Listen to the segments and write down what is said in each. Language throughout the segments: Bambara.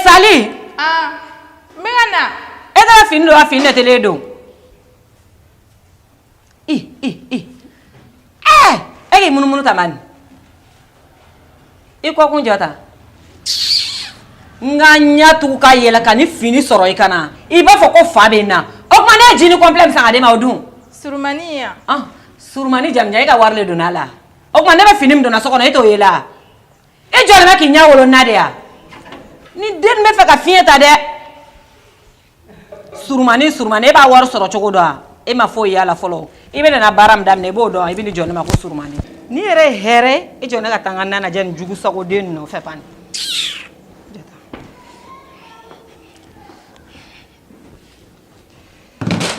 Sali. Ah, n bɛ ka na. E taara fini don wa fini de tɛlen don? I i i. Ɛɛ e k'i munumunu tan bani. I kɔkun jɔ tan. N ka ɲɛ tugu ka yɛlɛ ka ni fini sɔrɔ i ka na. I b'a fɔ ko fa bɛ n na. O tuma ne ye jean complet min san ka d'e ma o dun? Surumani yan. Ah, surumani jamujan e ka wari de donna a la. O tuma ne bɛ fini min donna so kɔnɔ e t'o ye la. E jɔlen bɛ k'i ɲɛ wolo n na de ya? Ni den bɛ fɛ ka fiɲɛ ta dɛ. Surumani surumani e b'a wari sɔrɔ cogo dɔn wa? E ma foyi y'a la fɔlɔ. I bɛna na baara min daminɛ i b'o dɔn i bɛ n'i jɔ ne ma ko surumani. Ni yɛrɛ ye hɛrɛ ye e jɔ ne ka taa n ka na lajɛ nin jugu sago den nɔfɛ bani.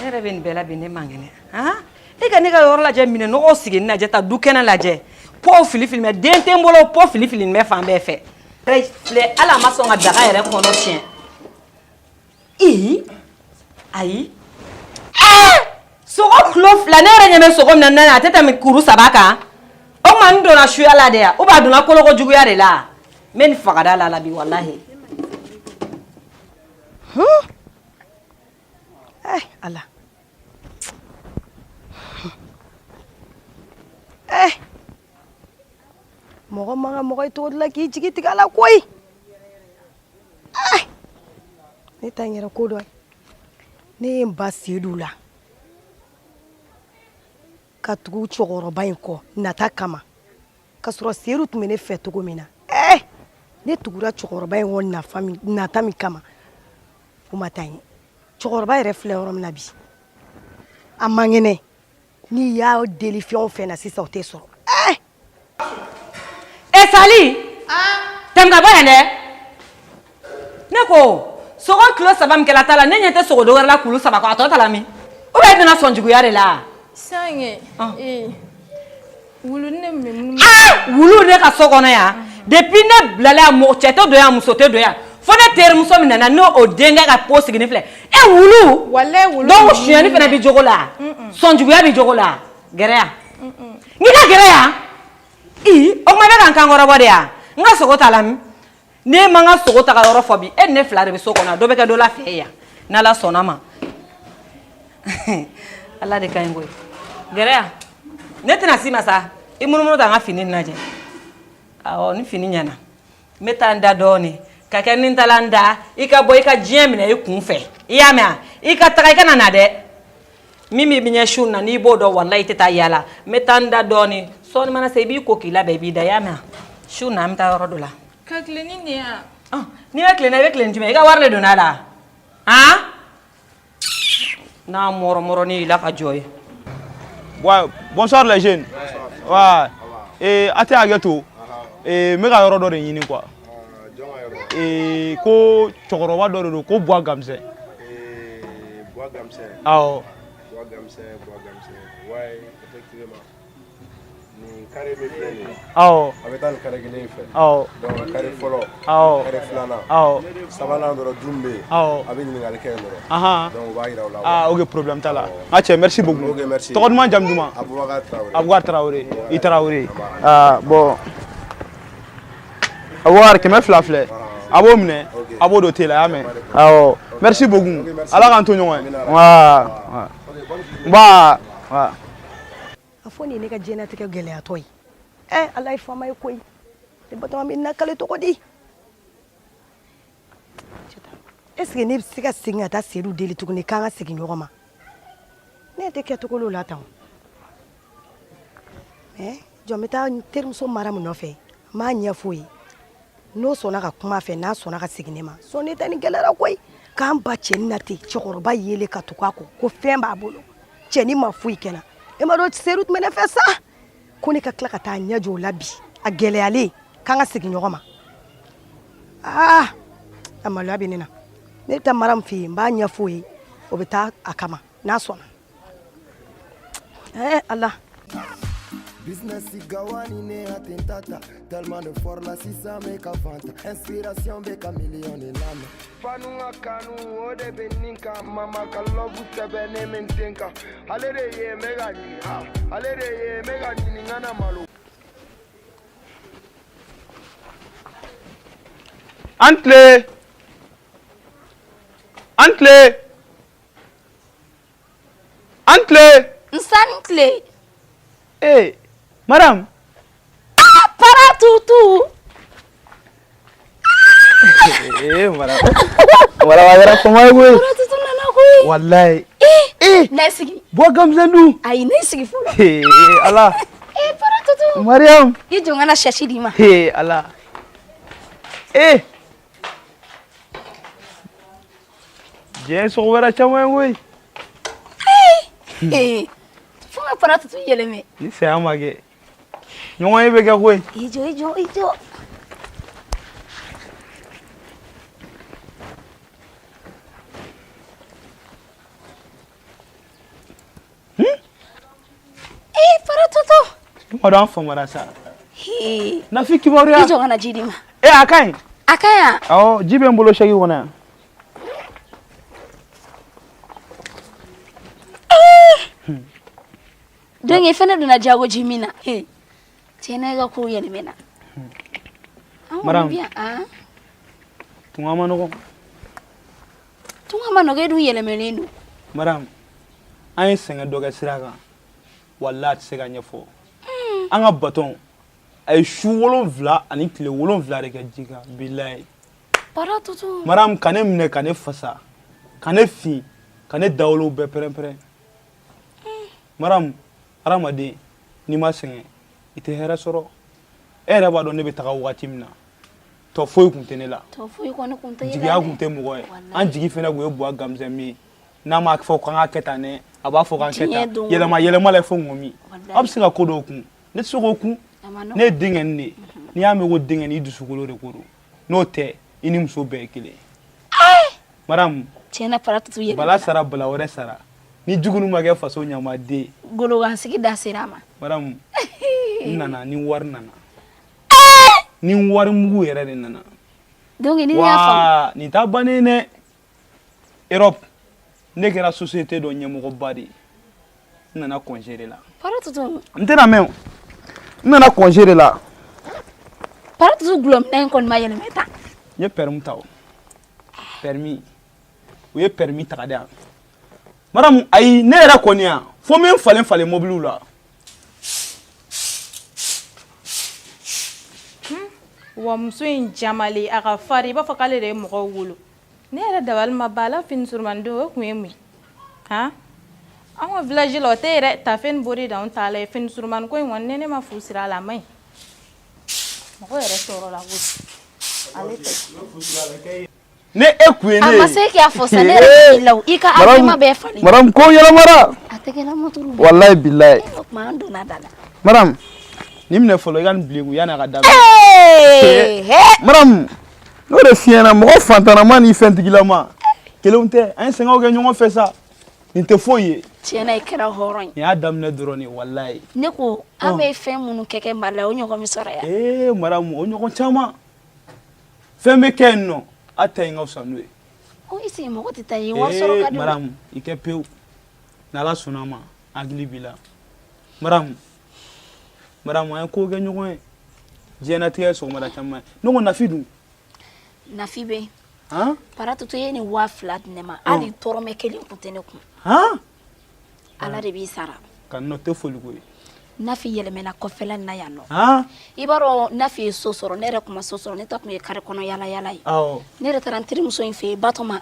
Ne yɛrɛ bɛ nin bɛɛ la bi ne man kɛnɛ han e ka ne ka yɔrɔ lajɛ minɛ nɔgɔw sigi n lajɛ ta du kɛnɛ lajɛ pɔw fili fili mɛ den tɛ n bolo pɔ fili fili bɛ fan bɛɛ fɛ filɛ hali a ma sɔn ka daga yɛrɛ kɔnɔ tiɲɛ ee ayi sogo kilo 2 ne yɛrɛ ɲɛ bɛ sogo min na a tɛ tɛmɛ kuru 3 kan o tuma n donna suya la de ya ou bien a donna koloko juguya de la n bɛ nin faga da la la bi walahi. Eh, Ala. Eh. Mɔgɔ man ka mɔgɔ ye cogo dɔ la k'i jigi tigɛ a la koyi. Eh. Ne ta n yɛrɛ ko dɔ ye. Ne ye n ba Sedu la. Ka tugu cɛkɔrɔba in kɔ nata kama. Ka sɔrɔ Sedu tun bɛ ne fɛ cogo min na. Eh. Ne tugura cɛkɔrɔba in kɔ nafa min nata min kama. O ma taa ɲɛ. Cɛkɔrɔba yɛrɛ filɛ yɔrɔ min na bi a man kɛnɛ n'i y'a deli fɛn o fɛn na sisan o tɛ sɔrɔ. E Sali tɛmɛ ka bɔ yan dɛ. Ne ko sogo kilo 3 min kɛla ta la ne ɲɛ tɛ sogo dɔ wɛrɛ la kulu 3 kɔ a tɔ taara min? Ou bien e donna sɔn juguya de la? Sange ee wulu ne bɛ munumunu. Wulu ne ka so kɔnɔ yan depuis ne bilala yan mɔgɔ cɛ tɛ don yan muso tɛ don yan fo ne terimuso min nana n'o o denkɛ ka pot sigini filɛ e wulu. Walayi wulu. Donc sonyɛni fana bɛ jogo la sɔn juguya bɛ jogo la gɛrɛ yan n k'i ka gɛrɛ yan i o tuma i bɛ ka n kan kɔrɔbɔ de yan n ka sogo ta la min ne ma n ka sogo taga yɔrɔ fɔ bi e ni ne fila de bɛ so kɔnɔ dɔ bɛ kɛ dɔ la fɛ yan n'Ala sɔnna ma Ala de ka ɲi koyi gɛrɛ yan ne tɛna s'i ma sa i munumunu ta n ka fini lajɛ awɔ ni fini ɲɛna n bɛ taa n da dɔɔnin ka kɛ ni n taara n da i ka bɔ i ka diɲɛ minɛ i kun fɛ i y'a mɛn wa i ka taga i kana na dɛ min b'i ɲɛ su na n'i b'o dɔn walayi i tɛ taa yaala n bɛ taa n da dɔɔnin sɔɔni mana se i b'i ko k'i labɛn i b'i da i y'a mɛn wa su na an bɛ taa yɔrɔ dɔ la. Ka tilen ni nin ye wa. N'i bɛ tilen na i bɛ tilen jumɛn i ka wari de donna a la han n'a mɔrɔmɔrɔnin y'i la ka jɔ ye. Ouais, bonsoir les jeunes. Ouais. Et a tɛ hakɛ to. Eh, n bɛ ka yɔrɔ dɔ de ɲini quoi. Eh, ko cɛkɔrɔba dɔ de don ko Buwa Gamisɛ. Buwa Gamisɛ. Awɔ. Buwa Gamisɛ, Buwa Gamisɛ. Ouais, effectivement. Nin carré min filɛ nin ye. Awɔ. A bɛ taa nin carré kelen in fɛ. Awɔ. Donc carré fɔlɔ. Awɔ. Carré filanan. Awɔ. Sabanan dɔrɔn du min bɛ yen. Awɔ. A bɛ ɲininkali kɛ yen dɔrɔn. Ahan. Donc u b'a yira aw la. Ah, ok, problème t'a la. N ka cɛ, merci beaucoup. Ok, merci. Tɔgɔ duman jamu duman? Abubakar Traoré. Abubakar Traoré. I Traoré. Ah, bon. Abubakar 200 filɛ. A b'o minɛ. A b'o don te la, i y'a mɛn? Awɔ. Merci beaucoup. Ala k'an to ɲɔgɔn ye. Wa. Nba. Wa. A fɔ nin ye ne ka diɲɛnatigɛ gɛlɛyatɔ ye. Ɛ Ala ye faama ye koyi. Ne Batɔma bɛ nakale cogo di? Est ce que ne bɛ se ka segin ka taa Sedu deli tuguni k'an ka segin ɲɔgɔn ma? Ne tɛ kɛcogo l'o la tan o. Mais jɔ n bɛ taa n terimuso Maramu nɔfɛ n b'a ɲɛf'o ye. N'o sɔnna ka kuma a fɛ n'a sɔnna ka segin ne ma. Sɔn ne ta nin gɛlɛyara koyi. K'an ba cɛnin na ten cɛkɔrɔba yelen ka tugu a kɔ ko fɛn b'a bolo. Cɛnin ma foyi kɛ n na. E m'a dɔn Sedu tun bɛ ne fɛ sa. Ko ne ka tila ka taa ɲɛ jɔ o la bi a gɛlɛyalen k'an ka segin ɲɔgɔn ma. Aa a maloya bɛ ne na. Ne bɛ taa Maramu fɛ yen n b'a ɲɛf'o ye o bɛ taa a kama n'a sɔnna. Ɛɛ Ala. Business gawani ne atentata tellement de fort la sisan bɛ ka fanta inspiration bɛ ka million de lamɛn. Fanu ka kanu o de bɛ nin kan mama ka love sɛbɛnnen bɛ n ten kan ale de ye n bɛ ka ɲini ah ale de ye n bɛ ka ɲini n kana malo. An tile. An tile. An tile. Nse a ni tile. Ee madame. Ah, Paratutu. Ee madame. Madame a kɛra fama ye koyi. Paratutu nana koyi. Walayi. Ee. Ne sigi. Buwa Gamisɛn dun. Ayi ne sigi fɔlɔ. Ee Ala. Ee Paratutu. Mariam. I jɔ n ka na sɛsi d'i ma. Ee Ala. Ee. Diɲɛ sɔgɔmada caman ye koyi. Ee fo ka Paratutu yɛlɛmɛ. Ni saya ma kɛ ɲɔgɔn ye bɛ kɛ koyi. I jɔ i jɔ i jɔ. Ee Paratutu. I m'a dɔn an famara sa. Nafi kibaruya. I jɔ n ka na ji d'i ma. Ee a ka ɲi. A ka ɲi yan. Awɔ ji bɛ n bolo sɛki kɔnɔ yan. Donc i fana donna jago ji min na. Tiɲɛ na e ka kow yɛlɛmɛna. Madame. Tunga man nɔgɔn. Tunga man nɔgɔn e dun yɛlɛmɛlen don. Madame an ye sɛgɛn dɔ kɛ sira kan walahi a tɛ se ka ɲɛfɔ. An ka baton a ye su 7 ani tile 7 de kɛ ji kan bilayi. Paratutu. Madame ka ne minɛ ka ne fasa ka ne fin ka ne dawolow bɛɛ pɛrɛn-pɛrɛn. Madame hadamaden n'i ma sɛgɛn i tɛ hɛrɛ sɔrɔ e yɛrɛ b'a dɔn ne bɛ taga wagati min na tɔ foyi tun tɛ ne la jigiya tun tɛ mɔgɔ ye an jigi fana tun ye Buwa Gamisɛn min ye n'a m'a fɔ k'an ka kɛ tan dɛ a b'a fɔ k'an kɛ tan yɛlɛma yɛlɛma la fo ŋɔmi aw bɛ se ka ko dɔw kun ne tɛ se k'o kun ne ye denkɛnin de ye n'i y'a mɛn ko denkɛnin i dusukolo de ko don n'o tɛ i ni muso bɛɛ ye kelen ye madame tiɲɛna Paratutu yɛlɛma bala sara bala wɛrɛ sara ni jugunu ma kɛ faso ɲamaden golokansigi da sera a ma madame n nana ni wari nana ni wari mugu yɛrɛ de nana donc ni y'a faamu nin t'a bannen dɛ Europe ne kɛra société dɔ ɲɛmɔgɔba de ye n nana congé de la Paratutu n tɛna mɛn o n nana congé de la Paratutu gulɔminɛ in kɔni ma yɛlɛmɛ tan n ye permis ta o permis u ye permis ta ka di yan madame ayi ne yɛrɛ kɔni yan fo n bɛ n falen falen mobiliw la wa muso in jamalen a ka farin i b'a fɔ k'ale de ye mɔgɔw wolo ne yɛrɛ dabali ma ban ala fini surumani don o tun ye mun ye han an ka village la o tɛ yɛrɛ tafe ni bori d'anw ta la ye fini surumani ko in kɔni ne ne ma fu siri a la a man ɲi mɔgɔ yɛrɛ tɔɔrɔ la koyi ale tɛ ne e kun ye ne a ma se k'a fɔ sa ne yɛrɛ t'i la o i ka habilima bɛɛ falen madame ko yɛlɛmara a tɛgɛla motoro walayi bilayi o tuma an donna da la madame nin minɛ fɔlɔ i ka nin bila i kun yanni a ka daminɛ madame n'o de f'i ɲɛna mɔgɔ fantanama ni fɛntigilama kelenw tɛ an ye sɛgɛnw kɛ ɲɔgɔn fɛ sa nin tɛ foyi ye tiɲɛna i kɛra hɔrɔn ye nin y'a daminɛ dɔrɔn de walayi ne ko an bɛ fɛn minnu kɛ kɛ Mali la o ɲɔgɔn bɛ sɔrɔ yan ee madame o ɲɔgɔn caman fɛn bɛ kɛ yen nɔ a ta in ka fisa n'o ye o i sigi mɔgɔ tɛ taa yen wari sɔrɔ ka di madame i kɛ pewu n'ala sɔnna a ma hakili b'i la madame madame an ye ko kɛ ɲɔgɔn ye diɲɛnatigɛ ye sɔgɔmada caman ye ne ko Nafi dun Nafi bɛ yen Paratutu ye nin 2000 di ne ma hali dɔrɔmɛ kelen kun tɛ ne kun ala de b'i sara ka nɔ tɛ foli ko ye Nafi yɛlɛmɛna kɔfɛla in na yan nɔ i b'a dɔn Nafi ye so sɔrɔ ne yɛrɛ kun ma so sɔrɔ ne ta tun ye kare kɔnɔ yala yala ye ne yɛrɛ taara n terimuso in fɛ yen Batɔma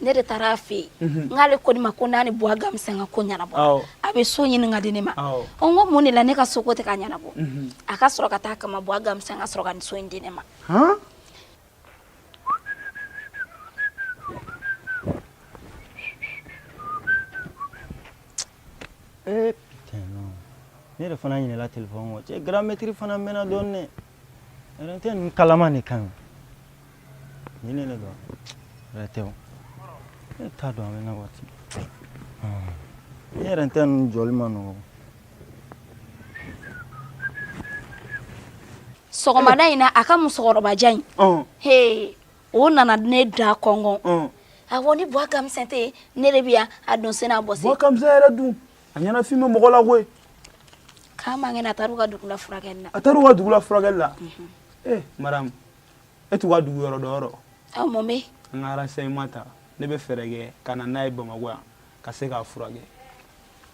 ne de taara a fɛ yen n k'ale ko ne ma ko n'a ni Buwa Gamisɛn ka ko ɲɛnabɔ a bɛ so ɲini ka di ne ma n ko mun de la ne ka soko tɛ ka ɲɛnabɔ a ka sɔrɔ ka taa kama Buwa Gamisɛn ka sɔrɔ ka nin so in di ne ma Eh putain non. Ne yɛrɛ fana ɲinɛla téléphone kɔ. Cɛ grand maître fana mɛnna dɔɔni dɛ. Yɛrɛ tɛ nin kalama de ka ɲi. Nin ne de don. Yɛrɛ tɛ o. Ne t'a dɔn a bɛ na waati. Ne yɛrɛ tɛ ninnu jɔli ma nɔgɔn. Sɔgɔmada in na a ka musokɔrɔbajan in. He o nana ne da kɔngɔn. Awɔ ni Buwa Gamisɛn tɛ yen ne de bɛ yan a don sen n'a bɔ sen. Buwa Gamisɛn yɛrɛ dun a ɲɛnafin bɛ mɔgɔ la koyi. K'a man kɛnɛ a taar'u ka dugu la furakɛli la. A taar'u ka dugu la furakɛli la. Eh madame e t'u ka dugu yɔrɔ dɔn yɔrɔ. Aw mun bɛ. An ka renseignement ta. Ne bɛ fɛɛrɛ kɛ ka na n'a ye Bamakɔ yan ka se k'a furakɛ.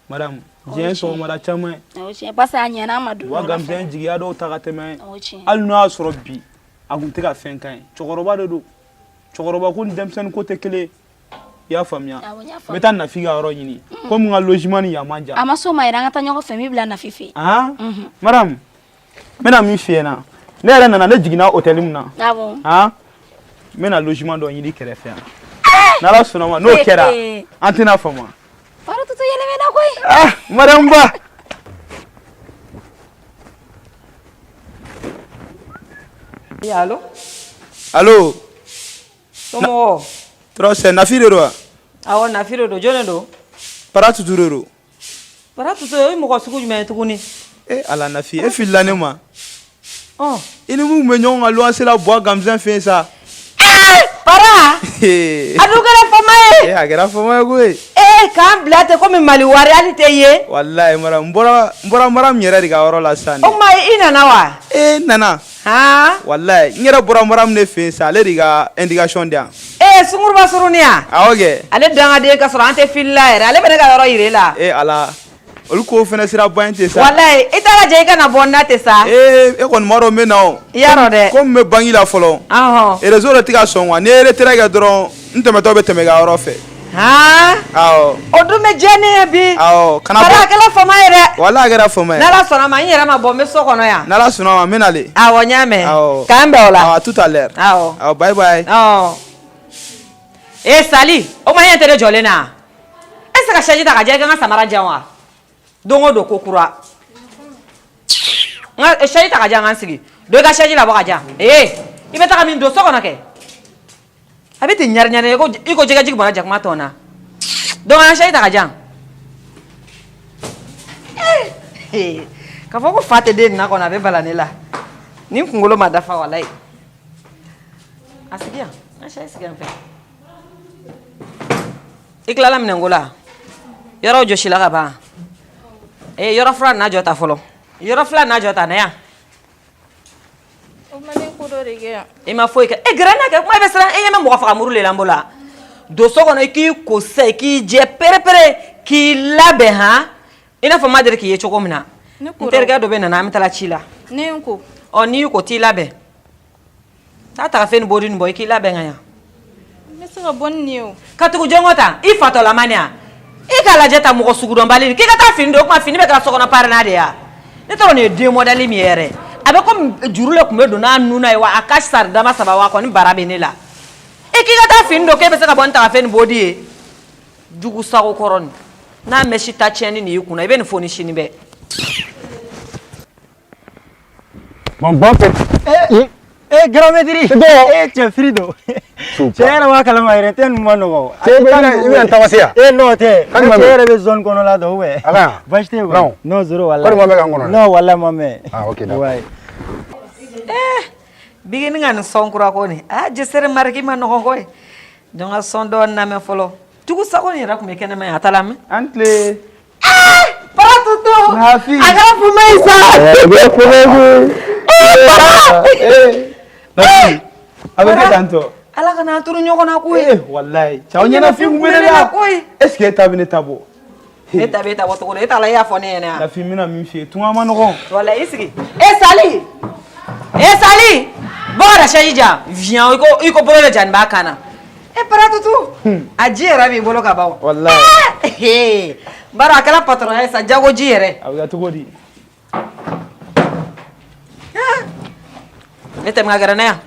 Madame, diɲɛ ye sɔgɔmada caman ye. O ye tiɲɛ parce que a ɲɛna an ma don dɔ la. Buwa Gamisɛn jigiya dɔw ta ka tɛmɛ. O ye tiɲɛ. Hali n'o y'a sɔrɔ bi a kun tɛ ka fɛn k'an ye, cɛkɔrɔba de don. Cɛkɔrɔba ko ni denmisɛnnin ko tɛ kelen ye. I y'a faamuya? N bɛ taa Nafi ka yɔrɔ ɲini komi n ka logement ni yan man jan. A ma s'o ma yɛrɛ, an ka taa ɲɔgɔn fɛ, n b'i bila Nafi fɛ yen. Han, madame, n bɛna min f'i ɲɛna, ne yɛrɛ nana, ne jiginna hôtel min na. Awɔ. Han, n bɛna logement dɔ ɲini kɛrɛfɛ yan. N'Ala sɔnna ma, n'o kɛra, an tɛna fama. Paratutu yɛlɛmɛna koyi. Ah, madame Ba. Allo? Allo? Somɔgɔw? Tɔɔrɔ tɛ, Nafi de don wa? Awɔ, Nafi de don. Jɔn de don? Paratutu de don. Paratutu, o ye mɔgɔ sugu jumɛn ye tuguni? E Ala Nafi, e filila ne ma. Ɔ. I ni mun tun bɛ ɲɔgɔn kan luwanse la Buwa Gamisɛn fɛ yen sa. Para! A dun kɛra faama ye. Ee, a kɛra faama ye koyi. Ee, k'an bila ten komi Mali wari hali tɛ ye. Walayi madame, n bɔra madame yɛrɛ de ka yɔrɔ la sisan. O tuma i nana wa? Ee, n nana. Han? Walayi, n yɛrɛ bɔra madame de fɛ yen sa, ale de ka indication di yan. Ee, sunguruba surunin ya? Awɔ kɛ. Ale dangaden ka sɔrɔ an tɛ fili la yɛrɛ, ale bɛ ne ka yɔrɔ yira e la. Ee Ala, olu kow fana sera ban ye ten sa. Walayi, i t'a lajɛ i kana bɔ n na ten sa. Ee, e kɔni m'a dɔn n bɛ na o. I y'a dɔn dɛ. Komi n bɛ banki la fɔlɔ. Ɔhɔn. Réseau de tɛ ka sɔn quoi, n'i ye retrait kɛ dɔrɔn, n tɛmɛtɔ bɛ tɛmɛ i ka yɔrɔ fɛ. Han? Awɔ. O dun bɛ diya ne ye bi. Awɔ, kana bɔ. Para, a kɛra faama ye dɛ. Walayi a kɛra faama ye. N'Ala sɔnna ma, n yɛrɛ ma bɔ, n bɛ so kɔnɔ yan. N'Ala sɔnna ma, n bɛ nalen. Awɔ, n y'a mɛn. Awɔ. K'an bɛn o la. Awɔ, à tout à l'heure. Awɔ. Awɔ, bye bye. Ɔ. Ee Sali, o ma e ɲɛ tɛ ne jɔlen na? E tɛ se ka chaise ta ka diya i ka n ka samara di yan wa? Don o don ko kura. N ka chaise ta ka di yan n ka n sigi. Don i ka chaise labɔ ka di yan. Ee, i bɛ taga min don so kɔnɔ kɛ. A bɛ ten ɲari ɲari i ko jɛgɛjigi bɔnna jakuma tɔn na. Donc an ka chaise ta ka di yan. K'a fɔ ko fa tɛ den na kɔnɔ, a bɛ bala ne la. Ni n kunkolo ma dafa walayi. A sigi yan, n ka chaise sigi yan fɛ. I tilala minɛnko la? Yɔrɔw jɔsila ka ban? Ee, yɔrɔ fura n'a jɔ ta fɔlɔ. Yɔrɔ fila n'a jɔ ta na yan. O ma ne ko dɔ de kɛ yan. I ma foyi kɛ. E gɛrɛ n na kɛ, kuma i bɛ siran, e ɲɛ bɛ mɔgɔ faga muru de la n bolo la. Don so kɔnɔ, i k'i ko sisan, i k'i jɛ perepere, k'i labɛn han. I n'a fɔ n ma deli k'i ye cogo min na. Ne N terikɛ dɔ bɛ nana, an bɛ taa ci la. Ne ye n ko. Ɔ, n'i y'i ko, t'i labɛn. Taa tagafe ni bodi nin bɔ, i k'i labɛn ka ɲa. N bɛ se ka bɔ ni nin ye o. Ka tugu jɔn kɔ tan, i fatɔlama nin ya. I k'a lajɛ ta mɔgɔ sugudɔnbali k'i ka taa fini don, o tuma fini bɛ kɛra sokɔnɔ parena de ya. Ne t'a dɔn nin ye den modèle min ye yɛrɛ. A bɛ komi juru le tun bɛ don n'a nun na ye wa, a ka sari dama saba wa, a kɔni bara bɛ ne la. E k'i ka taa fini don k'e bɛ se ka bɔ ni tagafe ni bodi ye. Jugu sago kɔrɔ nin. N'a mɛsi ta tiɲɛni nin y'i kunna, i bɛ nin fo ni sini bɛɛ. Bon, bon appétit. Eh, eh, grand maître. Eh, cɛ firi don. Cɛ yɛrɛ b'a kalama yɛrɛ tɛ ninnu ma nɔgɔ. Cɛ, i bɛna taama se yan? Eh, non tɛ. Kan jumɛn Cɛ bɛ yɛrɛ bɛ zone kɔnɔ la dɔn ou bien? A ka yan? Baasi tɛ yen Non. kɔni. Non, zéro walahi. Kɔni ma mɛn k'an kɔnɔ dɛ? Non, walahi ma mɛn. Ah, ok, d'accord. Ouais. Eh, bigini ka nin sɔn kura ko nin. Ah, jesere mariki ma nɔgɔn koyi. Jɔn ka sɔn dɔɔni lamɛn fɔlɔ. Jugu sago nin yɛrɛ tun bɛ kɛnɛma yan, a taara min? An tile. Paratutu. Nafi. A kɛra fuma ye sa. A kɛra fuma ye koyi. Eh, Para. Eh, Nafi, a bɛ kɛ tan tɔ. Ala kana an turu ɲɔgɔn na koyi. Eh, walayi, cɛw ɲɛnafin kun bɛ ne la. Koyi. Est ce que e ta bɛ ne ta bɔ? Ne ta bɛ e ta bɔ cogo di? E t'a la e y'a fɔ ne ɲɛna yan. Nafi, n bɛna min f'i ye, tunga ma nɔgɔn. Walayi, i sigi. E Sali. E Sali. Bɔ ka na chaise di yan. Viens, i ko bolo de jani b'a kan na. E Paratutu. A ji yɛrɛ b'i bolo ka ban o. Walayi. Bari a kɛra patron ye sa, jago ji yɛrɛ. A bɛ kɛ cogo di? Ne tɛmɛ ka gɛrɛ ne yan.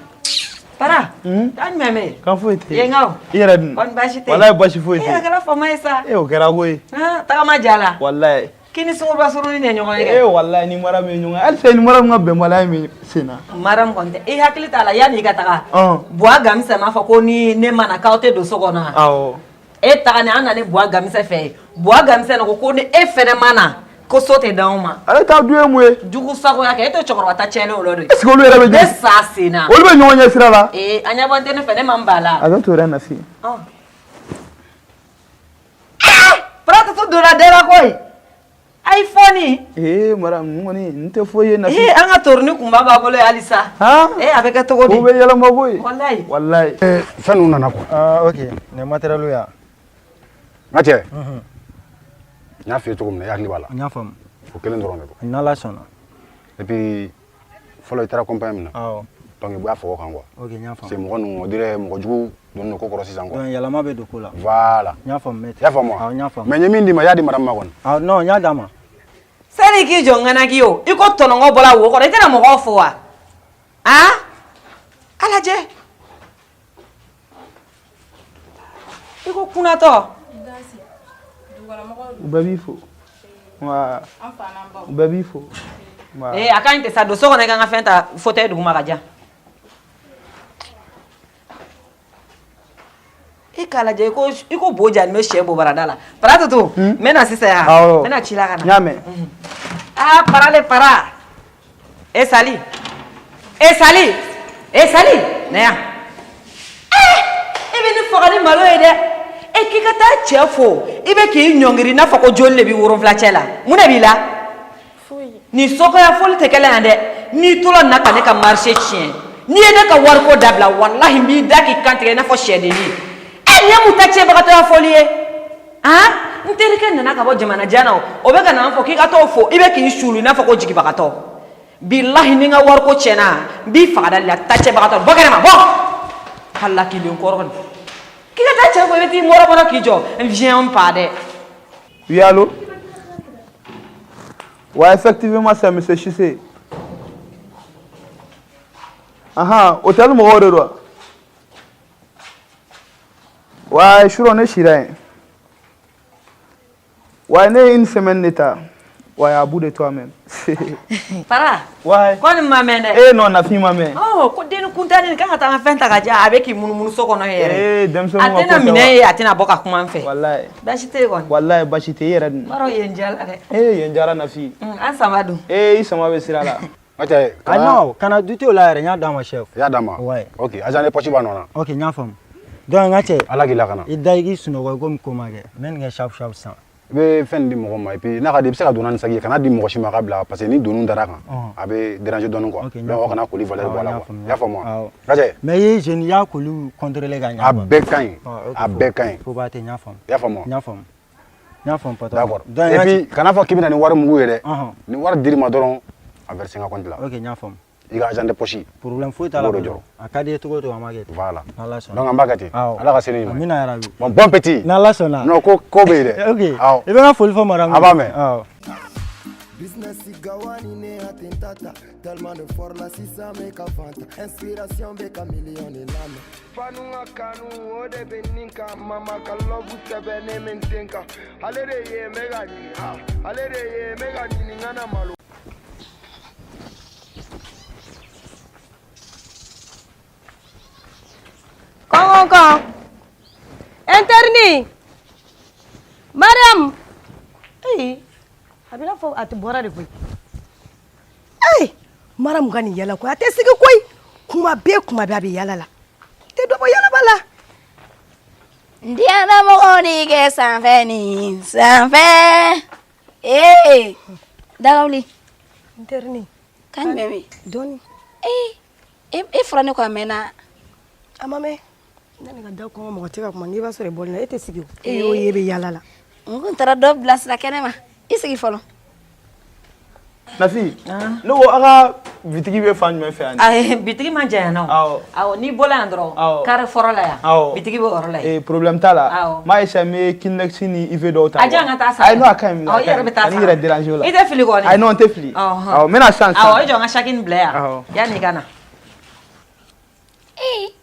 Para. Taa jumɛn bɛ yen? Kan foyi tɛ yen. Yen ka o. I yɛrɛ dun? Kɔni baasi tɛ yen. Walayi baasi foyi tɛ E a kɛra faama ye sa. E o kɛra koyi. Tagama ja la. Walayi. K'i ni sunguruba surunin de ye ɲɔgɔn ye E kɛ. walayi ni mara min ye ɲɔgɔn ye. Halisa i ni mara min ka bɛnbaliya in bɛ sen na. Maramu kɔni tɛ. I hakili t'a la yanni i ka taga. Ɔn. Buwa Gamisɛ m'a fɔ ko ni ne ma na k'aw tɛ don so kɔnɔ wa? Awɔ. E taga ni an nana Buwa Gamisɛ fɛ yen. Buwa Gamisɛ ne ko ko ni e fɛnɛ ma na ko so tɛ d'anw ma. Ale ta dun ye mun ye? Jugu sagoya kɛ, e tɛ cɛkɔrɔba ta tiɲɛnen o la de. Est ce que olu yɛrɛ bɛ Ne sa sen na. Olu bɛ ɲɔgɔn ɲɛ sira la. Ee, a ɲɛbɔ tɛ ne fɛ, ne ma n ba la. A bɛ to yɛrɛ Nafi. Ɔn. Paratutu donna dɛ la koyi. iPhone. Ee madame, nin kɔni nin tɛ foyi ye Nafi. Ee, an ka toroni kunba b'a bolo yen halisa. Ee, a bɛ kɛ cogo di? Ko bɛ yɛlɛma koyi. Walayi. Walayi. Fɛn ninnu nana quoi. Ah ok, nin matériel ya. N ka cɛ. N y'a f'i ye cogo min na, i hakili b'a la. N y'a faamu. O kelen dɔrɔn de don. N'Ala sɔnna. Et puis fɔlɔ i taara compagnie min na. Awɔ. Donc i b'a fɔ o kan quoi. Ok, n y'a faamu. Parce que mɔgɔ ninnu, on dirait mɔgɔ jugu donnen don ko kɔrɔ sisan quoi. Donc yɛlɛma bɛ don ko la. Voilà. N y'a faamu maître. I y'a faamu wa? Awɔ, n y'a faamu. Mais n ye min d'i ma, i y'a di madame ma kɔni. Awɔ, non, n y'a d'a ma. Sani k'i jɔ ŋanaki o, i ko tɔnɔngɔ bɔra wo kɔrɔ, i tɛna mɔgɔw fo wa? Han? A lajɛ. I ko kunatɔ. U bɛɛ b'i fo. Wa. U bɛɛ b'i fo. Ee, a ka ɲi tɛ sa, don so kɔnɔ i ka n ka fɛn ta fauteuil duguma ka diyan. E k'a lajɛ, i ko bo jalen bɛ sɛ bobarada la. Para Tutu, n bɛ na sisan yan. Awɔ. N bɛna ci la ka na. N y'a mɛn. Ah, para le para. E Sali. E Sali. E Sali. Na yan. Eh, e bɛ ne faga ni malo ye dɛ. E k'i ka taa cɛ fo, i bɛ k'i ɲɔngiri i n'a fɔ ko joli de b'i wolonfila cɛ la. Mun de b'i la? Nin sokɔya foli tɛ kɛlɛ yan dɛ. N'i tora nin na ka ne ka marché tiɲɛ, n'i ye ne ka wariko dabila, walahi n b'i da k'i kantigɛ i n'a fɔ sɛdennin. E, nin ye mun ta tiɲɛbagatɔya foli ye? Han, n terikɛ nana ka bɔ jamana jan na, o o bɛ ka na n fɔ k'i ka t'o fo, i bɛ k'i sulu i n'a fɔ ko jigibagatɔ. Bilahi, ni n ka wariko tiɲɛna, n b'i faga dali la. Ta cɛbagatɔ, bɔ kɛnɛma, bɔ halakilen kɔrɔ nin. K'i ka taa cɛ fo, i bɛ t'i mɔrɔmɔrɔ k'i jɔ n viens pas dɛ. Oui, allô? Ouais, effectivement, c'est M. Chissé. Ahan, hôtel mɔgɔw de don wa? Ouais, surɔ ne sira yen. Ouais, ne ye une semaine de ta. Ouais, à bout de toi-même. Para. Ouais. Ko nin ma mɛn dɛ. Eh non, Nafi ma mɛn. Ɔ, ko denni kuntannin nin kan ka taa n ka fɛn ta ka diyan, a bɛ k'i munumunu so kɔnɔ yen yɛrɛ. Eh, denmisɛnninw A ka ko tɛna tɛ minɛ wa? ye, a tɛna bɔ ka kuma n fɛ. Wallahi. Baasi tɛ yen kɔni. Wallahi, baasi tɛ i yɛrɛ dun. B'a dɔn yen diyara dɛ. Eh, yen diyara Nafi. An sama dun. Eh, i sama bɛ sira la. N ka cɛ. Ah non, kana douter o la yɛrɛ, n y'a d'a ma chef. I y'a d'a ma? Ouais. Ok, agent de poche b'a nɔ na. Ok, n y'a faamu. Donc n ka cɛ. Ala k'i lakana. I da i k'i sunɔgɔ komi ko ma kɛ. N bɛ nin kɛ sharp sharp sisan. I bɛ fɛn di mɔgɔ ma, et puis n'a ka di, i bɛ se ka don ni sac ye, kana di mɔgɔ si ma k'a bila, parce que ni doni dara kan, a bɛ déranger dɔɔnin quoi. Ok, n y'a Donc aw kana faamu. colis valeur bɔ a la Awɔ, quoi. n I y'a faamu wa? Awɔ. N ka cɛ. Mais i ye jeune, i y'a colis contrôler ka ɲɛ. A bɛɛ ka ɲi. Ah, ok, A bɛɛ ka ɲi. Fo ba tɛ, n y'a faamu. I y'a faamu wa? N y'a faamu. N y'a faamu patron. D'accord. Donc, n Et ka puis cɛ. kana fɔ k'i bɛ na ni wari mugu ye dɛ. Ɔhɔn. Ni wari dir'i ma dɔrɔn, a verser n ka compte la. Ok, n y'a faamu. I ka agent de poche. Problème foyi t'a la. I b'o de patron. jɔrɔ. A ka di i ye cogo o cogo, an b'a kɛ ten. Voilà. N'Ala sɔnna. Donc an b'a kɛ ten. Awɔ. Ala ka se ni ɲuman ye. Amina yarabi. Bon, bon appétit. N'Ala sɔnna. Non, ko ko bɛ yen dɛ. Ok. Awɔ. I bɛ n ka foli fɔ madame ye. A b'a mɛn. Awɔ. Business gawani ne atentata. Tellement de fort la sisan bɛ ka fanta. Inspiration bɛ ka million de lamɛn. Fanu ka kanu o de bɛ nin kan. Mama ka love sɛbɛnnen bɛ n ten kan. Ale de ye n bɛ ka ɲini, ah, ale de ye n bɛ ka ɲini, n kana malo. Kɔn kɔn. Interni. Mariam. Ee, a bɛ n'a fɔ a tɛ bɔra de koyi. Ee, Mariam ka nin yala koyi, a tɛ sigi koyi. Kuma bɛɛ kuma bɛɛ a bɛ yala la. Tɛ dɔ bɔ yalaba la. N diyana mɔgɔ ni kɛ sanfɛ ni sanfɛ. Ee, dagawuli. N terinin. Kan jumɛn bɛ yen? Dɔɔni. Ee, e fɔra ne kɔ a mɛnna. A ma mɛn. Ne ka da kɔngɔ, mɔgɔ tɛ ka kuma, n'i b'a sɔrɔ i bɔlen na, e tɛ sigi o. E y'o ye e bɛ yala la. N kun taara dɔ bilasira kɛnɛ ma. I sigi fɔlɔ. Nafi, ne ko aw ka bitigi bɛ fan jumɛn fɛ yan? Ayi, bitigi man jan yan nɔ. Awɔ. Awɔ, n'i bɔra yan dɔrɔn. Awɔ. Carré fɔlɔ la yan. Awɔ. Bitigi bɛ o yɔrɔ la yen. Eh, problème t'a la. Awɔ. N b'a essayer, n bɛ Kleenex ni IV dɔw ta. A diyan ka taa san. Ayi non, a ka ɲi. Awɔ, i yɛrɛ bɛ taa Ka n'i san. yɛrɛ déranger o la. I tɛ fili kɔni. Ayi non, n tɛ fili. Ɔhɔn. Awɔ, n bɛna sisan sisan. Awɔ, i jɔ n ka saki nin bila yan. Awɔ. Yanni i ka na. Ee,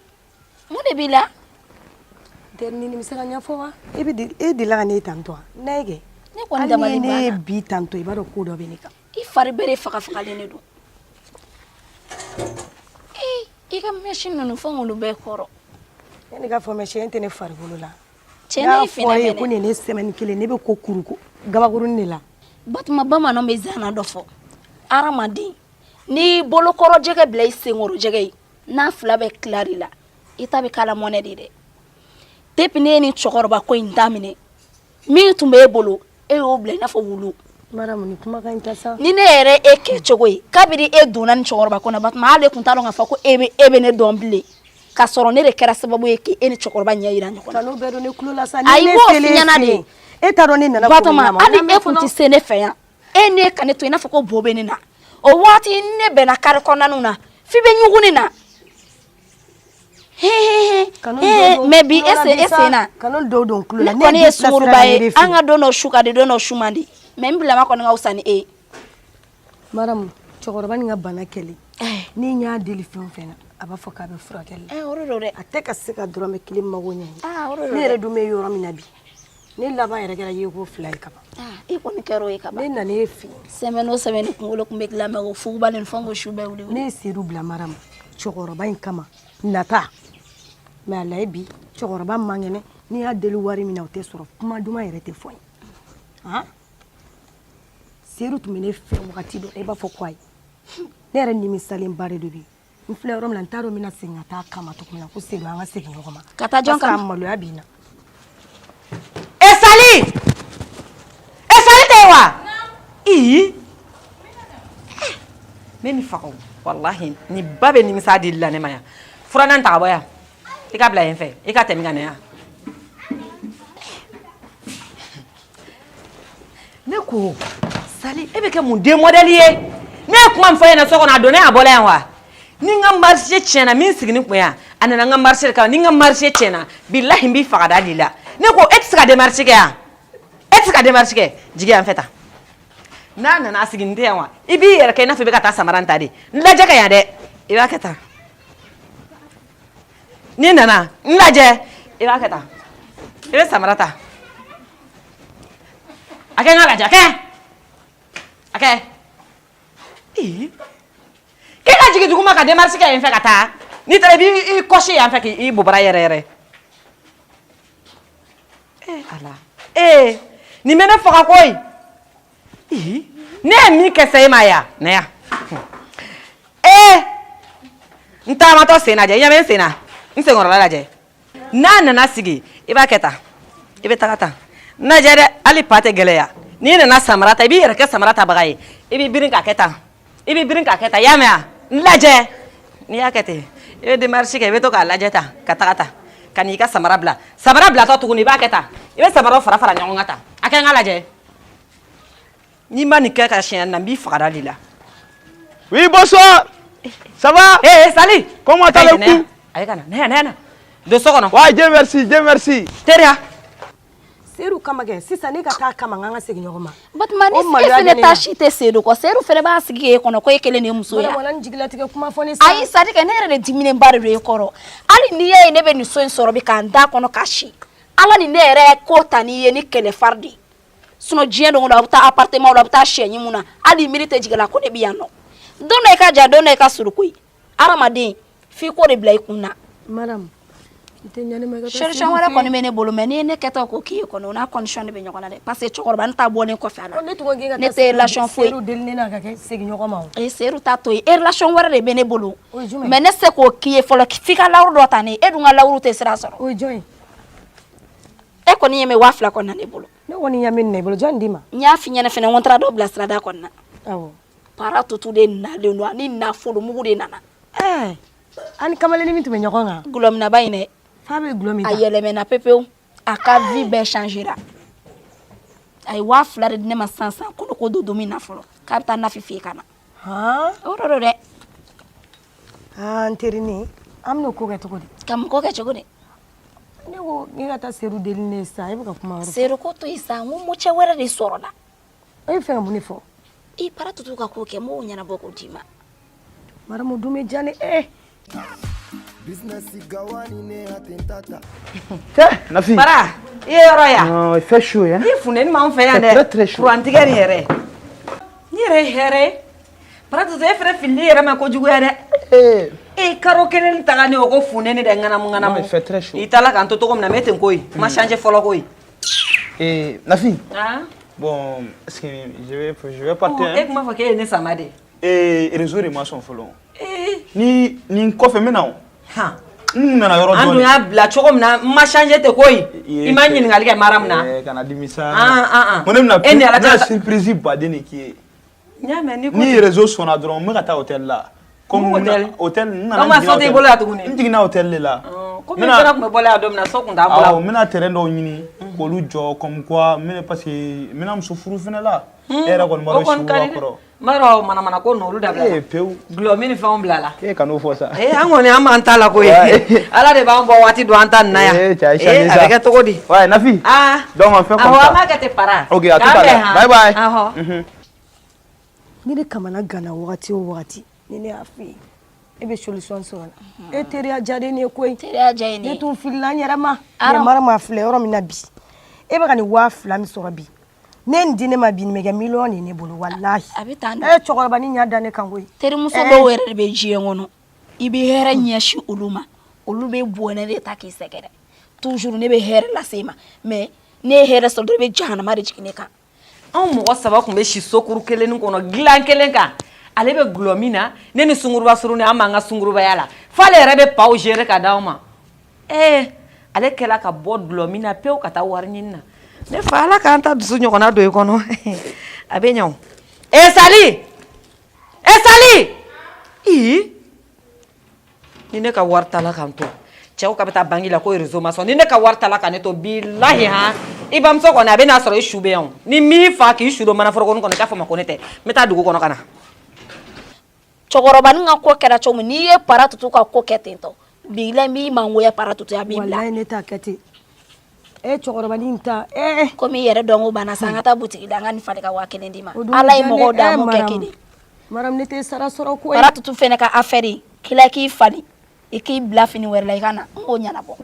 mun de b'i la? N terinin, nin bɛ se ka ɲɛfɔ wa? E bɛ e delila ka ne ye tantɔ wa? Ne ye kɛ. Ne kɔni dabali Hali ni ne ye banna. bi tantɔ, i b'a dɔn ko dɔ bɛ ne kan. I fari bɛɛ de faga fagalen de don. Ee, i ka mèche ninnu fɔ k'olu bɛɛ kɔrɔ. Yanni ka fɔ mèche tɛ ne farikolo la. Cɛ, N y'a ne ye fɔ finɛ e ye mɛnɛ. ko nin ye ne semaine kelen, ne bɛ ko kuru ko gabakurunin de la. Batuma, bamananw bɛ zana dɔ fɔ. Hadamaden, n'i bolokɔrɔ jɛgɛ bila i senkɔrɔ jɛgɛ ye, n'a fila bɛ tila de la, i ta bɛ k'a la mɔnɛ de dɛ. Depuis ne ye nin cɛkɔrɔba ko in daminɛ, min tun bɛ e bolo, e y'o bila i n'a fɔ wulu. Maramu, ni kumakan in tɛ sa. Ni ne yɛrɛ e kɛ cogo ye, kabini e donna ni cɛkɔrɔba ko na, Batuma, hali e kun t'a dɔn k'a fɔ ko e bɛ ne dɔn bilen, k'a sɔrɔ ne de kɛra sababu ye k'e ni cɛkɔrɔba ɲɛ yira ɲɔgɔn na. Kan'o bɛɛ don ne tulo la sa. Ayi, Ni ne b'o selen f'i ɲɛna fɛ de. yen, e t'a dɔn ne nana ko min Batoma, kama. hali N'an bɛ e kun fɔlɔ- tɛ se ne fɛ yan, e ne ka ne to i n'a fɔ ko bo bɛ ne na. O waati ne bɛnna kare kɔnɔnaw na f'i bɛ ɲugun ne na. Kanu He, dɔw don mais bi tulo e la sen bi e sa. sen na. Kanu dɔw don tulo la. Ne kɔni ye déplacé sunguruba ka na ye. ne de fɛ An ka don dɔ su ka di, don dɔ su man di, mais n bilama kɔni ka fisa ni e ye. Maramu, cɛkɔrɔba nin ka bana kɛlen, ni n y'a deli fɛn o fɛn na, a b'a fɔ k'a bɛ furakɛli la. O de don dɛ. A tɛ ka se ka dɔrɔmɛ kelen mago ɲɛ. Ah, o de don Ne dɛ. yɛrɛ dun bɛ yɔrɔ min na bi, ne laban yɛrɛ kɛra yeko 2 ye kaban. Ah, e kɔni kɛra o ye kaban. Ne nana e fɛ yen. Semaine o semaine, kunkolo kun bɛ dilan, mais o fugubalen fo n ko su bɛɛ wuli. Ne ye seeru bila Maramu cɛkɔrɔba in kama nata, mais a layi bi, cɛkɔrɔba man kɛnɛ. N'i y'a deli wari min na, o tɛ sɔrɔ. Kuma duman yɛrɛ tɛ fɔ n ye. Han, seeru tun bɛ ne fɛ wagati dɔ la, i b'a fɔ ko ayi, ne yɛrɛ nimisalenba de don bi. N filɛ yɔrɔ min na, n t'a dɔn n bɛna segin ka taa kama cogo min na, ko segin, an ka segin ɲɔgɔn ma. Ka taa jɔn Parce que a kama? maloya b'i na. E Sali, e Sali tɛ yen wa? Ii, n bɛ nin faga o, walahi nin ba bɛ nimisa dili la ne ma yan. Furannan ta ka bɔ yan, i ka bila yen fɛ, i ka tɛmɛ ka na yan. Ne ko Sali, e bɛ kɛ mun den modèle ye? Ne ye kuma min fɔ e ɲɛna so kɔnɔ, a donna yan, a bɔla yan wa? Ni n ka marché tiɲɛna, min sigini kun yan, a nana n ka marché de kama. Ni n ka marché tiɲɛna, bilahi n b'i faga da de la. Ne ko e tɛ se ka démarche kɛ yan, e tɛ se ka démarche kɛ. Jigi yan fɛ tan, n'a nana a sigi, n tɛ yan wa? I b'i yɛrɛ kɛ i n'a fɔ i bɛ ka taa samara in ta de. N lajɛ ka yan dɛ, i b'a kɛ tan. N'i nana n lajɛ, i b'a kɛ tan, i bɛ samara ta. A kɛ n ka lajɛ, a kɛ, a kɛ. Ee, k'e ka jigin duguma ka démarche kɛ yen fɛ ka taa. N'i taara, i b'i kɔsi yan fɛ k'i bobara yɛrɛ yɛrɛ. Ee Ala, ee, nin bɛ ne faga koyi. Ii, ne ye min kɛ sa e ma yan na yan? Ee, n taamatɔ sen lajɛ, i ɲɛ bɛ n sen na, n senkɔrɔla lajɛ. N'a nana sigi, i b'a kɛ tan, i bɛ taga tan. N lajɛ dɛ, hali pa tɛ gɛlɛya. N'i nana samara ta, i b'i yɛrɛ kɛ samara tabaga ye. I b'i birin k'a kɛ tan, i b'i birin k'a kɛ tan, i y'a mɛn wa? N lajɛ, n'i y'a kɛ ten, i bɛ démarche kɛ, i bɛ to k'a lajɛ tan ka taga tan ka n'i ka samara bila. Samara bilatɔ tuguni, i b'a kɛ tan, i bɛ samaraw fara fara ɲɔgɔn kan tan. A kɛ n ka lajɛ. N'i ma nin kɛ ka siɲɛ na, n b'i faga da de la. Oui, bonsoir. Ça va? Eh, Sali. Comment allez-vous? Ayi, ka na, na yan, na yan, na. Don so kɔnɔ. Ouais, Dieu merci, Dieu merci. Teriya. Seeru kama kɛ sisan, ne ka taa kama, n k'an ka segin ɲɔgɔn ma. Batuma, ni O e maloya fɛnɛ bɛ ne ta na. si tɛ Seedu kɔ, Seedu fɛnɛ b'a sigi k'e kɔnɔ ko e kelen de ye muso ye. Maramu, ala ni jigilatigɛ kuma fɔ ne sa. Ayi, c'est à dire que ne yɛrɛ de diminenba de don e kɔrɔ. Hali n'i y'a ye ne bɛ nin so in sɔrɔ bi k'an da kɔnɔ ka si, Ala ni ne yɛrɛ ko ta n'i ye ni kɛlɛ fari de ye. Sinon diɲɛ don o don, a bɛ taa appartement la, a bɛ taa sɛɲi mun na, hali miiri tɛ jigin a la ko ne bɛ yan nɔ. Don dɔ i ka jan, don dɔ i ka surun koyi. Hadamaden, f'i k'o de bila i kun na. Maramu, i tɛ ɲɛ ne ma, i ka taa Solution Seeru wɛrɛ fɛ yen. kɔni bɛ ne bolo, mais n'i ye ne kɛtɔ ko k'i ye kɔni, o n'a condition de bɛ ɲɔgɔn na dɛ, parce que cɛkɔrɔba nin ta bɔlen kɔfɛ a la, Ne tun ko k'e ka ne taa tɛ relation foyi. Seeru deli ne na ka kɛ segin ɲɔgɔn ma o. Ee, Seeru ta to yen, e relation wɛrɛ de bɛ ne bolo. O ye jumɛn ye? Mais ne tɛ se k'o k'i ye fɔlɔ, f'i ka lawuru dɔ ta ne ye. E dun ka lawuru tɛ sira sɔrɔ. O ye jɔn ye? E kɔni ɲɛ bɛ 2000 kɔni na ne bolo. Ne kɔni ɲɛ bɛ nin na i bolo, jɔn d'i ma? N y'a f'i ɲɛna fɛnɛ, n ko n taara dɔ bila sirada kɔni na. Awɔ. Para tutu de nalen don, ani nafolo mugu de nana. Ɛɛ, ani kamalennin min tun bɛ ɲɔgɔn kan? Gulɔminaba in dɛ. F'a bɛ gulɔ min A ta. yɛlɛmɛna pepewu, a ka vie bɛɛ changera. A ye 2000 de di ne ma sisan sisan, ko ne ko don min na fɔlɔ, k'a bɛ taa nafi fɛ yen ka na. Han? O de don dɛ. Aa, n terinin, an bɛn'o ko kɛ cogo di? Ka mun ko kɛ cogo di? Ne ko ne ka taa Seeru deli ne ye sisan, e bɛ ka kuma wɛrɛ fɔ. Seeru ko to yen sa, n ko mocɛ wɛrɛ de sɔrɔla. E bɛ fɛ ka mun de fɔ? I para tutu ka ko kɛ, n b'o ɲɛnabɔ k'o d'i ma. Maramu dun bɛ diya ne eh. Business gawani ne atentata. Nafi. Bara, i ye yɔrɔ yan. Non, il fait chaud, hein. I funteni m'anw fɛ yan C'est dɛ. très, très chaud. Kurantigɛ nin yɛrɛ. Ni yɛrɛ ye hɛrɛ ye. Bara tutu, e fɛnɛ filili yɛrɛ ma kojuguya dɛ. E karo kelen taga ne o ko funteni dɛ, ŋanamu ŋanamu. Non, il fait très chaud. I taala k'an to cogo min na, mɛ ten koyi. Ma changer fɔlɔ koyi. Et Nafi. Ah. Bon, est-ce que je vais partir, E hein? kuma fɔ k'e ye ne sama de. Et réseau de ma sɔn fɔlɔ. Ee. Ni nin kɔfɛ n bɛ na o. Han. N nana yɔrɔ dɔn. An dun y'a bila cogo min na, n ma changer ten koyi. I ma ɲininkali kɛ Mariam na. Kana dimi sa. Ah ah ah. Ko ne bɛna E ni Ala n bɛna cɛ. surprise baden de k'i ye. N y'a mɛn, n'i ko Ni ten. réseau sɔnna dɔrɔn, n bɛ ka taa hôtel la. Comme Mun hôtel? Hôtel n nana O ma n jiginna so t'i hôtel- bolo yan tuguni? N jiginna hôtel de la. Komi i fana tun bɛ bɔla yan don min na, so tun t'an bolo. Awɔ, n bɛna terrain dɔw ɲini k'olu jɔ comme quoi n bɛna, parce que n bɛna muso furu fɛnɛ la. E yɛrɛ kɔni b'a O dɔn kɔni su ka b'a di dɛ. kɔrɔ. N b'a dɔn manamana ko ninnu olu dabila. Ee pewu. Gulɔmin ni fɛnw bila la. E kan'o fɔ sa. Ee, an kɔni an b'an ta la koyi. Ala de b'an bɔ waati don an ta nin na yan. Ee, cɛ, a ye changer Ee, a sa. bɛ kɛ cogo di? Ouais, Nafi. Ah. Donc on fait comme Awɔ, ça. an b'a kɛ ten para. Ok, à tout K'an à bɛn l'heure. han. Bye bye. Ahɔ. Ni ne kamana ganna wagati o wagati, ni ne y'a f'i ye, e bɛ solution sɔrɔ la. E teriya diya ne ye koyi. Teriya diya ye ne ye. Ne tun filila n yɛrɛ ma. Aram. Ne mara ma filɛ yɔrɔ min na bi, e bɛ ka nin 2000 min sɔrɔ bi, ne ye nin di ne ma bi, nin bɛ kɛ miliyɔn de ye ne bolo, walahi. A bɛ tan. E cɛkɔrɔba ni ɲa da ne kan koyi. Terimuso dɔw yɛrɛ de bɛ diɲɛ kɔnɔ, i bɛ hɛrɛ ɲɛsin olu ma, olu bɛ bɔnɛ de ta k'i sɛgɛrɛ. Toujours ne bɛ hɛrɛ lase i ma, mais ne ye hɛrɛ sɔrɔ dɔrɔn, i bɛ jahanama de jigin ne kan. Anw mɔgɔ saba tun bɛ si sokuru kelen kɔnɔ, dilan kelen kan. Ale bɛ gulɔ min na, ne ni sunguruba surunni, an b'an ka sungurubaya la, f'ale yɛrɛ bɛ paw gérer ka d'anw ma. Ee, ale kɛla ka bɔ gulɔ min na pewu ka taa wari ɲini na. Ne fa, Ala k'an ta dusu ɲɔgɔnna don i kɔnɔ, a bɛ ɲɛ o. E Sali, e Sali, ii, ni ne ka wari tala ka n to cɛw ka bɛ taa banki la ko réseau ma sɔn, ni ne ka wari tala ka ne to, bilahi han, i bamuso kɔni a bɛ n'a sɔrɔ i su bɛ yan o. Ni m'i fa k'i su don manaforokoni kɔnɔ, i k'a fɔ ma ko ne tɛ n bɛ taa dugu kɔnɔ ka na. Cɛkɔrɔbanin ka ko kɛra cogo min, n'i ye para tutu ka ko kɛ ten tɔ, bilahi, n b'i mangoya para tutu, a b'i bila. Walahi, ne t'a kɛ ten. E cɛkɔrɔbanin ta ee. Komi i yɛrɛ dɔnko banna sa, an ka taa butigi la, an ka nin falen ka 1000 d'i ma. O dun Ala ye diya ne- mɔgɔw da eh, m'o kɛ Mariam. kelen. Mariam, ne tɛ sara sɔrɔ koyi. Para tutu fɛnɛ ka affaire kila k'i falen, i k'i bila fini wɛrɛ la, i ka na n k'o ɲɛnabɔ.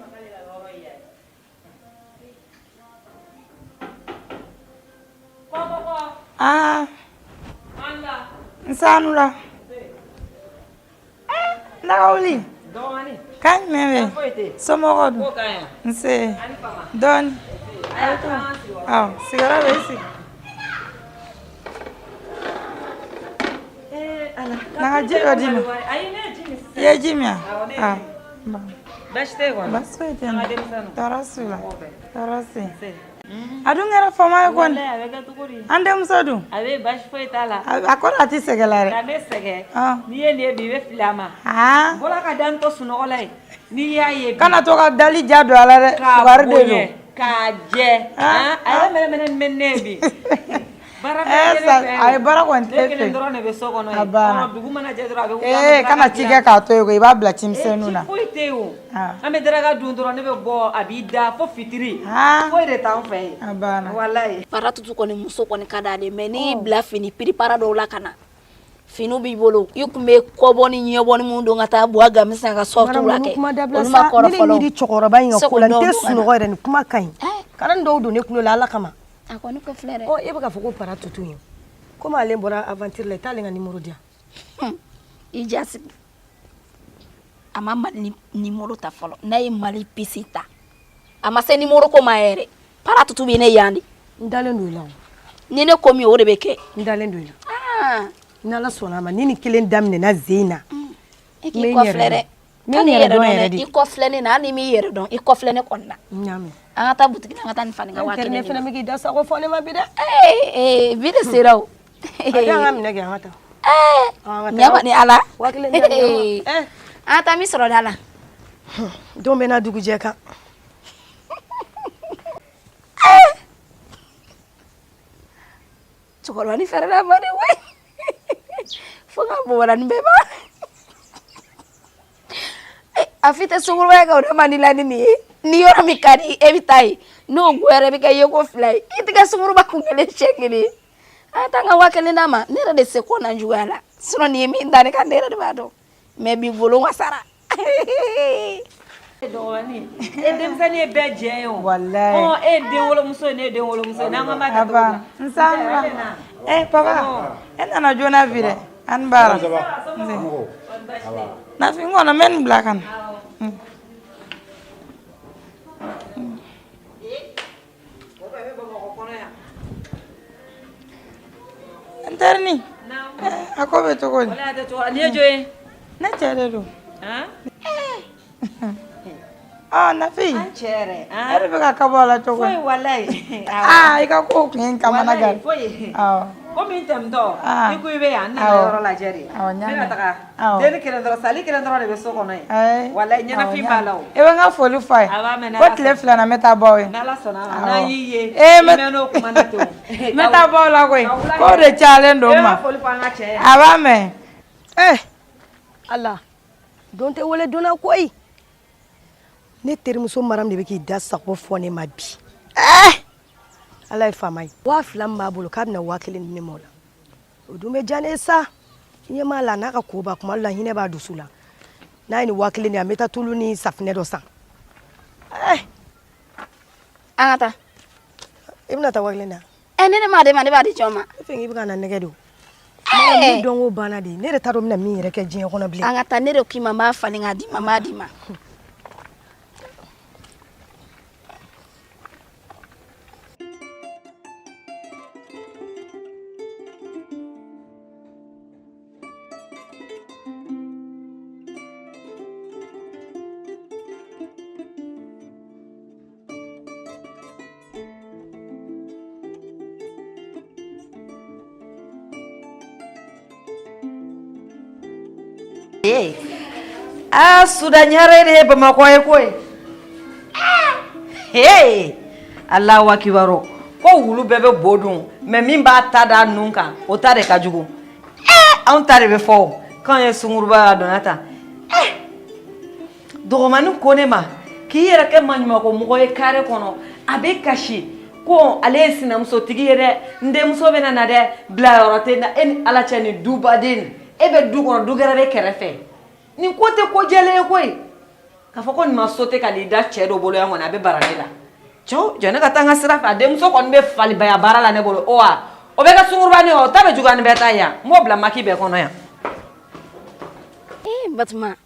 Ah, n sanu la. Na ka wuli. Kan jumɛn bɛ? Somɔgɔw dun? Nse. Dɔɔni. Awɔ, sigiyɔrɔ bɛ i sigi. Na ka ji dɔ d'i ma. I ye ji min wa? Awɔ. Baasi tɛ yen kɔni? Baasi foyi tɛ n na. An ka denmisɛnninw. Tɔɔrɔ s'u la. Tɔɔrɔ si. A dun kɛra faama ye kɔni. Walayi, a bɛ kɛ cogo di? An denmuso dun? A bɛ baasi foyi t'a la. A kɔrɔ a tɛ sɛgɛn la dɛ. Ka ne sɛgɛn. Ah. N'i ye nin ye bi, i bɛ fili a ma. Ah. N bɔra ka da n to sunɔgɔ la yen. N'i y'a ye bi. Kana to ka dali ja don a la dɛ. K'a Fugari de don. bonya, k'a jɛ. Ah, A yɛrɛ mɛnɛmɛnɛ min bɛ ne ye bi. Baara Eh, bɛ ne sa- fɛ yen. a ye baara kɔni Ne tɛ kelen fɛ. dɔrɔn de bɛ so kɔnɔ A yen. banna. Ɔ, dugu mana jɛ dɔrɔn, a bɛ wuli, an bɛ Ee, daraka kana ci dilan. kɛ k'a to yen koyi, i b'a bila cimisɛnninw na. Ee, ci foyi tɛ yen o. Ah. An bɛ daraka dun dɔrɔn, ne bɛ bɔ, a b'i da fo fitiri. Ah. Foyi de t'an fɛ yen. A banna. Walayi. Para tutu kɔni, muso kɔni ka d'ale, mais n'i y'i bila fini piripara dɔw la ka na, finiw b'i bolo, i kun bɛ kɔbɔ ni ɲɛbɔ ni mun don ka taa buwa gami san ka sortie la Mariam, kɛ, kuma dabila olu ma sa. kɔrɔ Ni ne fɔlɔ. miiri cɛkɔrɔba in ka ko la, n Seko tɛ dɔw don ka na. sunɔgɔ yɛrɛ. Nin kuma ka ɲi. Kana nin dɔw don ne kulo la, Ala kama. A kɔni ko filɛ dɛ. Ɔ, e bɛ k'a fɔ ko para tutu ye, komi ale bɔra aventure la, i t'ale ka numéro di yan. I ja sigi, a ma Mali numéro ta fɔlɔ. N'a ye Mali puce ta, a ma se numéro ko ma yɛrɛ. Para tutu bɛ ne yan de. N dalen don i la o. Ni ne ko min, o de bɛ kɛ. N dalen don i la. Ah. N'Ala sɔnna a ma, ni nin kelen daminɛna zen in na. I k'i kɔ filɛ dɛ. N bɛ Kan'i n yɛrɛ dɔn dɛ. yɛrɛ de. I kɔ filɛ ne na, hali n'i m'i yɛrɛ dɔn, i kɔ filɛ ne kɔni na. N y'a mɛn. An ka taa butigi la, an ka taa nin fani ka An 1000 kɛrɛ ne di fana ma. bɛ k'i da sago fɔ ne ma bi dɛ. Ee, bi de sera o. A di an ka minɛ kɛ, an ka taa. An ka taa. Ɲama ni Ala. 1000 di yan, ɲama. An ka taa min sɔrɔ da la. Don bɛ n'a dugujɛ kan. Cɛkɔrɔba ni fɛrɛ ma de koyi. Fo ka bɔra nin bɛɛ ma. A fi tɛ sunkuruba ye ka o de man di la ni nin ye. Ni yɔrɔ min ka di, e bɛ taa yen. N'o go yɛrɛ bɛ kɛ yeko fila ye. I tɛ kɛ sunkuruba kun kelen siɲɛ kelen ye. An ka taa n ka 1000 d'a ma. Ne yɛrɛ de se ko na juguya la. Sinon nin ye min da ne kan, ne yɛrɛ de b'a dɔn. Mais bi bolo wasara. Dɔgɔnin, e denmisɛnnin ye bɛɛ jɛ ye o. Walayi. Ɔ, e ye den wolomuso ye, ne ye den wolomuso ye, n'an ko an b'a kɛ cogo A banna. di? N sanu la. Eh, papa, e nana joona bi dɛ. An baara. Nse. Nafi, n kɔnɔ n bɛ nin bila ka na. N terinin. A ko bɛ cogo di? Walayi, a tɛ cogo la. Nin ye jɔn ye? Ne cɛ de don. Han? Ɔ Nafi. An cɛ yɛrɛ. E de bɛ ka kabɔ a la cogo. Foyi walayi. Aa i ka kow tun ye n kamana gan. Walayi foyi. Awɔ. Komi n tɛmɛtɔ. Ah. I ko i bɛ yan n nana yɔrɔ lajɛ de. Awɔ n y'a N bɛna mɛn. taga. Awɔ. Denni kelen dɔrɔn sali kelen dɔrɔn de bɛ so kɔnɔ yen. Ayi. Walayi ɲɛnafin b'a la o. I bɛ n ka foli fɔ a ye. A b'a mɛn Ko tile fila na n bɛ taa bɔ aw ye. N'Ala sɔnna a ma Awɔ. n'an y'i ye. Ee I n bɛ mɛnn'o kuma na ten o. n bɛ taa bɔ aw la koyi. Kow de cayalen don n ma. E b'a foli fɔ an ka cɛ ye. A b'a mɛn. Eh Ala don tɛ wele donna koyi ne terimuso Mariam de bɛ k'i da sago fɔ ne ma bi eh Ala ye faama ye 2000 min b'a bolo k'a bɛna 1000 di ne ma o la o dun bɛ diya ne ye sa i ɲɛ b'a la n'a ka koba kuma dɔ la hinɛ b'a dusu la n'a ye nin 1000 di yan n bɛ taa tulu ni safinɛ dɔ san eh an ka taa i bɛna taa 1000 na ɛ ne de m'a d'e ma ne b'a di jɔn ma e fɛ k'i bɛ ka na nɛgɛ don Mariam ne dɔnko banna de ne yɛrɛ t'a dɔn n bɛna min yɛrɛ kɛ diɲɛ kɔnɔ bilen an ka taa ne de k'i ma n b'a falen k'a d'i ma n b'a d'i ma Aa suda ɲare de ye bamakɔ ye koyi hey Alahu akibaru ko wulu bɛɛ bɛ bo dun mais min b'a ta da nun kan o ta de ka jugu anw ta de bɛ fɔ o k'anw ye sunguruba a donna tan dɔgɔmanin ko ne ma k'i yɛrɛ kɛ maɲumako mɔgɔ ye kare kɔnɔ a bɛ kasi ko ale ye sinamusotigi ye dɛ n denmuso bɛna na dɛ bilayɔrɔ tɛ na e ni ala cɛ nin dubaden e bɛ du kɔnɔ du gɛrɛ bɛ kɛrɛfɛ nin ko tɛ ko jɛlen ye koyi k'a fɔ ko nin ma sote ka n'i da cɛ dɔ bolo yan kɔni a bɛ bara ne la cɛw jɔ ne ka taa n ka sira fɛ a denmuso kɔni bɛ falibaya baara la ne bolo o wa o bɛ kɛ sungurubanin ye o ta bɛ juguya ni bɛɛ ta ye yan n b'o bila maki bɛɛ kɔnɔ yan. Ee Batuma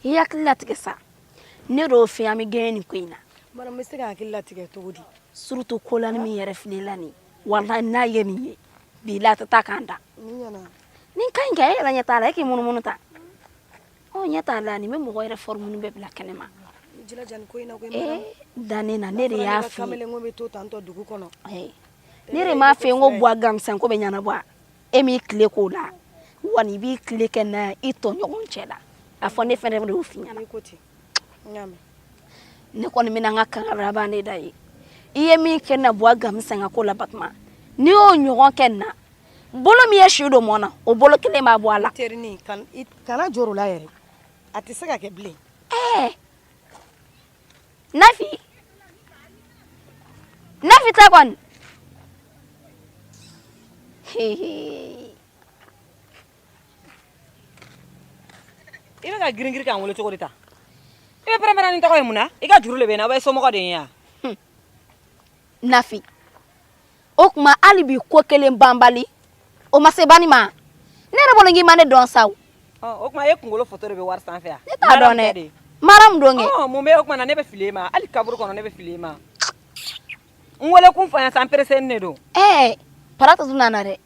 i hakili latigɛ sa ne d'o fɛ an bɛ gɛɲɛ nin ko in na. Mariam n bɛ se ka hakili latigɛ cogo di. Surtout kolani min yɛrɛ filɛ la nin walahi n'a ye nin ye bi la a tɛ taa k'an dan. Nin ɲɛna. Nin ka ɲi kɛ e yɛrɛ ɲɛ t'a la e k'i munumunu tan. Ɔ ɲɛ t'a la nin bɛ mɔgɔ yɛrɛ forme bɛɛ bila kɛnɛ ma. I jilaja nin ko in na koyi Mariam. Ee da ne na ne de y'a f'i ye. Kamalenkun bɛ to tantɔ dugu kɔnɔ. Ne de m'a f'i ye n ko buwa gamisan ko bɛ ɲɛnabɔ e m'i tile k'o la wa n'i b'i tile kɛ na i tɔɲɔgɔn cɛ la a fɔ ne fɛnɛ de y'o f'i ɲɛna. Ne kɔni bɛna n ka kangari laban de da ye i ye min kɛ na buwa gamisan ka ko la Batuma n'i y'o ɲɔgɔn kɛ na bolo min ye si don mɔn na o bolo kelen b'a bɔ a la. Terinin kana jɔrɔ o la yɛrɛ a tɛ se ka kɛ bilen. Ɛɛ Nafi Nafi tɛ kɔni. I bɛ ka girin girin k'an wele cogo di tan i bɛ pɛrɛn-pɛrɛn ni tɔgɔ ye mun na i ka juru de bɛ n na ou bien i somɔgɔ de ye n ye wa. Nafi o tuma hali bi ko kelen banbali o ma se banni ma ne yɛrɛ bolo k'i ma ne dɔn sa o. O tuma e kunkolo photo de bɛ wari sanfɛ wa. Ne t'a dɔn dɛ Mariam don kɛ. Mun bɛ o tuma na ne bɛ fili e ma hali kaburu kɔnɔ ne bɛ fili e ma. N wele kun fɔ n ye sa n pressé de don. Ɛɛ Paratutu nana dɛ.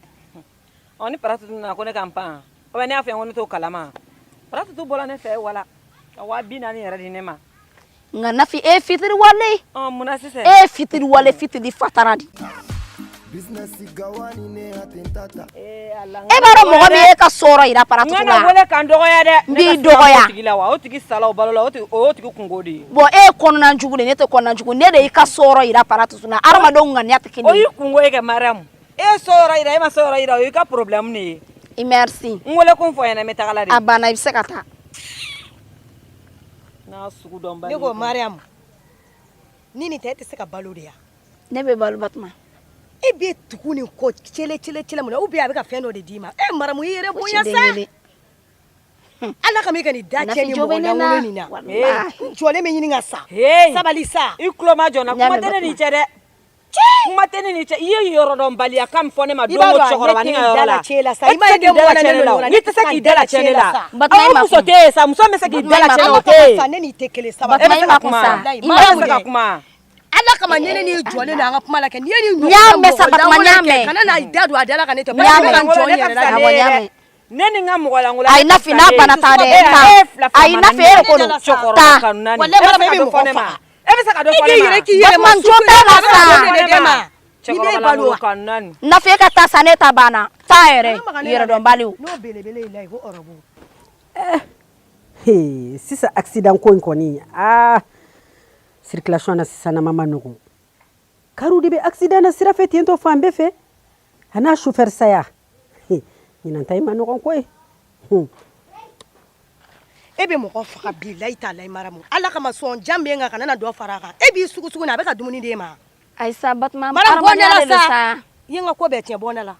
Ɔ ni Paratutu nana ko ne ka n pan ou bien ne y'a fɔ ko ne t'o kalama Paratutu bɔra ne fɛ wala ka 40 000 yɛrɛ di ne ma. Nka Nafi e ye fitiriwale. Ɔ mun na sisan. E ye fitiriwale fitiri fatara de. E b'a dɔn mɔgɔ min ye ka sɔrɔ yira Paratutu la. N kana wele ka n dɔgɔya dɛ. N b'i dɔgɔya. O tigi la wa o tigi sala o balo la o y'o tigi kunko de ye. Bon e ye kɔnɔna jugu de ye ne tɛ kɔnɔna jugu ne de y'i ka sɔrɔ yira Paratutu la hadamadenw ŋaniya tɛ kelen ye. O y'i kunko ye kɛ Mariam. E ye sɔrɔ yira e ma sɔrɔ yira o y'i ka problème de ye. I merci. N wele kun fɔ n ɲɛna n bɛ taga la de. A banna i bɛ se ka taa. N'a sugu dɔn ba. Ne ko Mariam ni nin tɛ e tɛ se ka balo de ya. Ne bɛ balo Batuma. E bɛ tugu nin kɔ cele cele cele mun na ou bien a bɛ ka fɛn dɔ de d'i ma e Mariam i yɛrɛ bonya sa. Ala kama i ka nin da cɛ ni mɔgɔ lankolon nin na. N jɔlen bɛ ɲini ka sa. Sabali sa. I tulo majɔ n na kuma tɛ ne n'i cɛ dɛ. Kuma tɛ ne n'i cɛ i ye yɔrɔ dɔnbaliya kan min fɔ ne ma don o cɛkɔrɔba ni ka yɔrɔ la. I ma ye den mɔgɔ la ne la. N'i tɛ se k'i da la cɛ ne la. Aw muso tɛ yen sa muso min bɛ se k'i da la cɛ la o tɛ yen. Ne n'i tɛ kelen sabali. E bɛ se ka kuma. E bɛ se ka kuma. Ala kama ni ne n'i jɔlen don an ka kuma la kɛ n'i ye nin ɲɔgɔn mɛn sa Batuma n y'a mɛn. Kana na i da don a da la ka ne to. N y'a mɛn. N jɔ n yɛrɛ la. Awɔ n y'a mɛn. Ne ni n ka mɔgɔ lankolon. Ayi Nafi, n'a banna taa dɛ. Taa. Ayi Nafi, e yɛrɛ ko don. Taa. Walahi Mariam, e bɛ mɔgɔ faga. E bɛ se ka dɔ fɔ ne ma. E k'i yɛrɛ k'i yɛrɛ Batuma, n jo t'a la sa. Cɛkɔrɔba lankolon ka naani. Nafi, e ka taa sa, ne ta banna. Taa yɛrɛ. Yɛrɛdɔnbaliw. N'o belebele y'i la ye ko ɔrɔbu. He, sisan accident ko in kɔni, aa, circulation na sisan nama ma nɔgɔn. Kariw de bɛ accident na sira fɛ ten tɔ fan bɛɛ fɛ, a n'a chauffeur saya. He, ɲinan ta in ma nɔgɔn koyi. E bɛ mɔgɔ faga bilayi talayi Maramu. Ala kama sɔn jan bɛ n kan, kana na dɔ fara a kan. E b'i sugusugu na, a bɛ ka dumuni d'e ma. Ayi sa Batuma, Maramu, bɔ ne hadamadenya la de don sa. sa. I ye n ka ko bɛɛ tiɲɛ, bɔ ne la.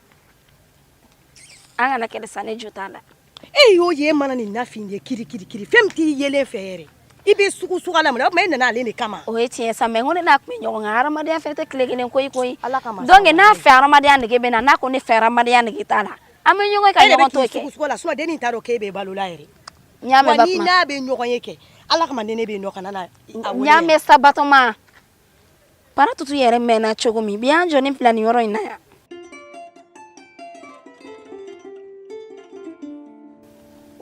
An kana kɛlɛ sa, ne jo t'a la. E y'o ye, e mana nin Nafi ye kiri kiri kiri, fɛn min t'i yelen fɛ yɛrɛ, i bɛ sugusugu a la mun na? O tuma e nana ale de kama. O ye tiɲɛ sa, mais n ko ne n'a tun bɛ ɲɔgɔn kan, hadamadenya fɛnɛ tɛ tile kelen koyi koyi. Ala kama. Donc n'a fɛ hadamadenya nege bɛ na, n'a ko ne fɛ hadamadenya nege t'a la, an bɛ ɲɔgɔn ye ka E de bɛ ɲɔgɔn to k'i kɛ. sugusugu a la, sinon dennin t'a dɔn k'e bɛ balo la yɛrɛ. N y'a mɛn Wa ni Batuma. n'a bɛ ɲɔgɔn ye kɛ, Ala kama, ne bɛ yen nɔ, kana na a N wele y'a yɛrɛ. mɛn sa Batoma. Paratutu yɛrɛ mɛnna cogo min, bi y'an jɔ ni bila nin yɔrɔ in na yan.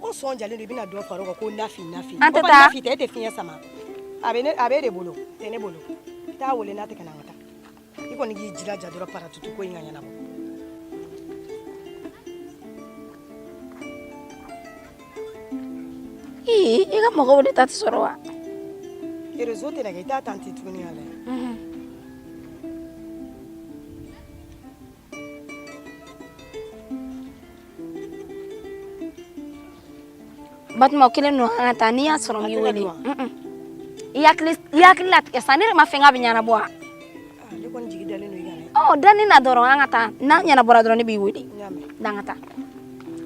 Mɔgɔ sɔn jalen don, i bɛna dɔ fara o kan ko Nafi Nafi. An tɛ O taa. Nafi tɛ, e tɛ fiɲɛ sama. A bɛ ne, a bɛ e de bolo, tɛ ne bolo. Taa wele n'a tɛ ka na, an ka taa. I kɔni k'i jilaja dɔrɔn, paratutu ko in ka ɲɛnabɔ. Ii, i ka mɔgɔw de ta tɛ sɔrɔ wa? Réseau tɛ na kɛ, i t'a tanti tuguni a la. Batuma, o kelen don, an ka taa, n'i y'a sɔrɔ n b'i wele. I hakili latigɛ sa, ne yɛrɛ ma fɛn k'a bɛ ɲɛnabɔ wa? Ne kɔni jigi dalen don i kan dɛ. Ɔ, da ne na dɔrɔn, an ka taa, n'a ɲɛnabɔra dɔrɔn ne b'i wele. N y'a mɛn. N'an ka taa.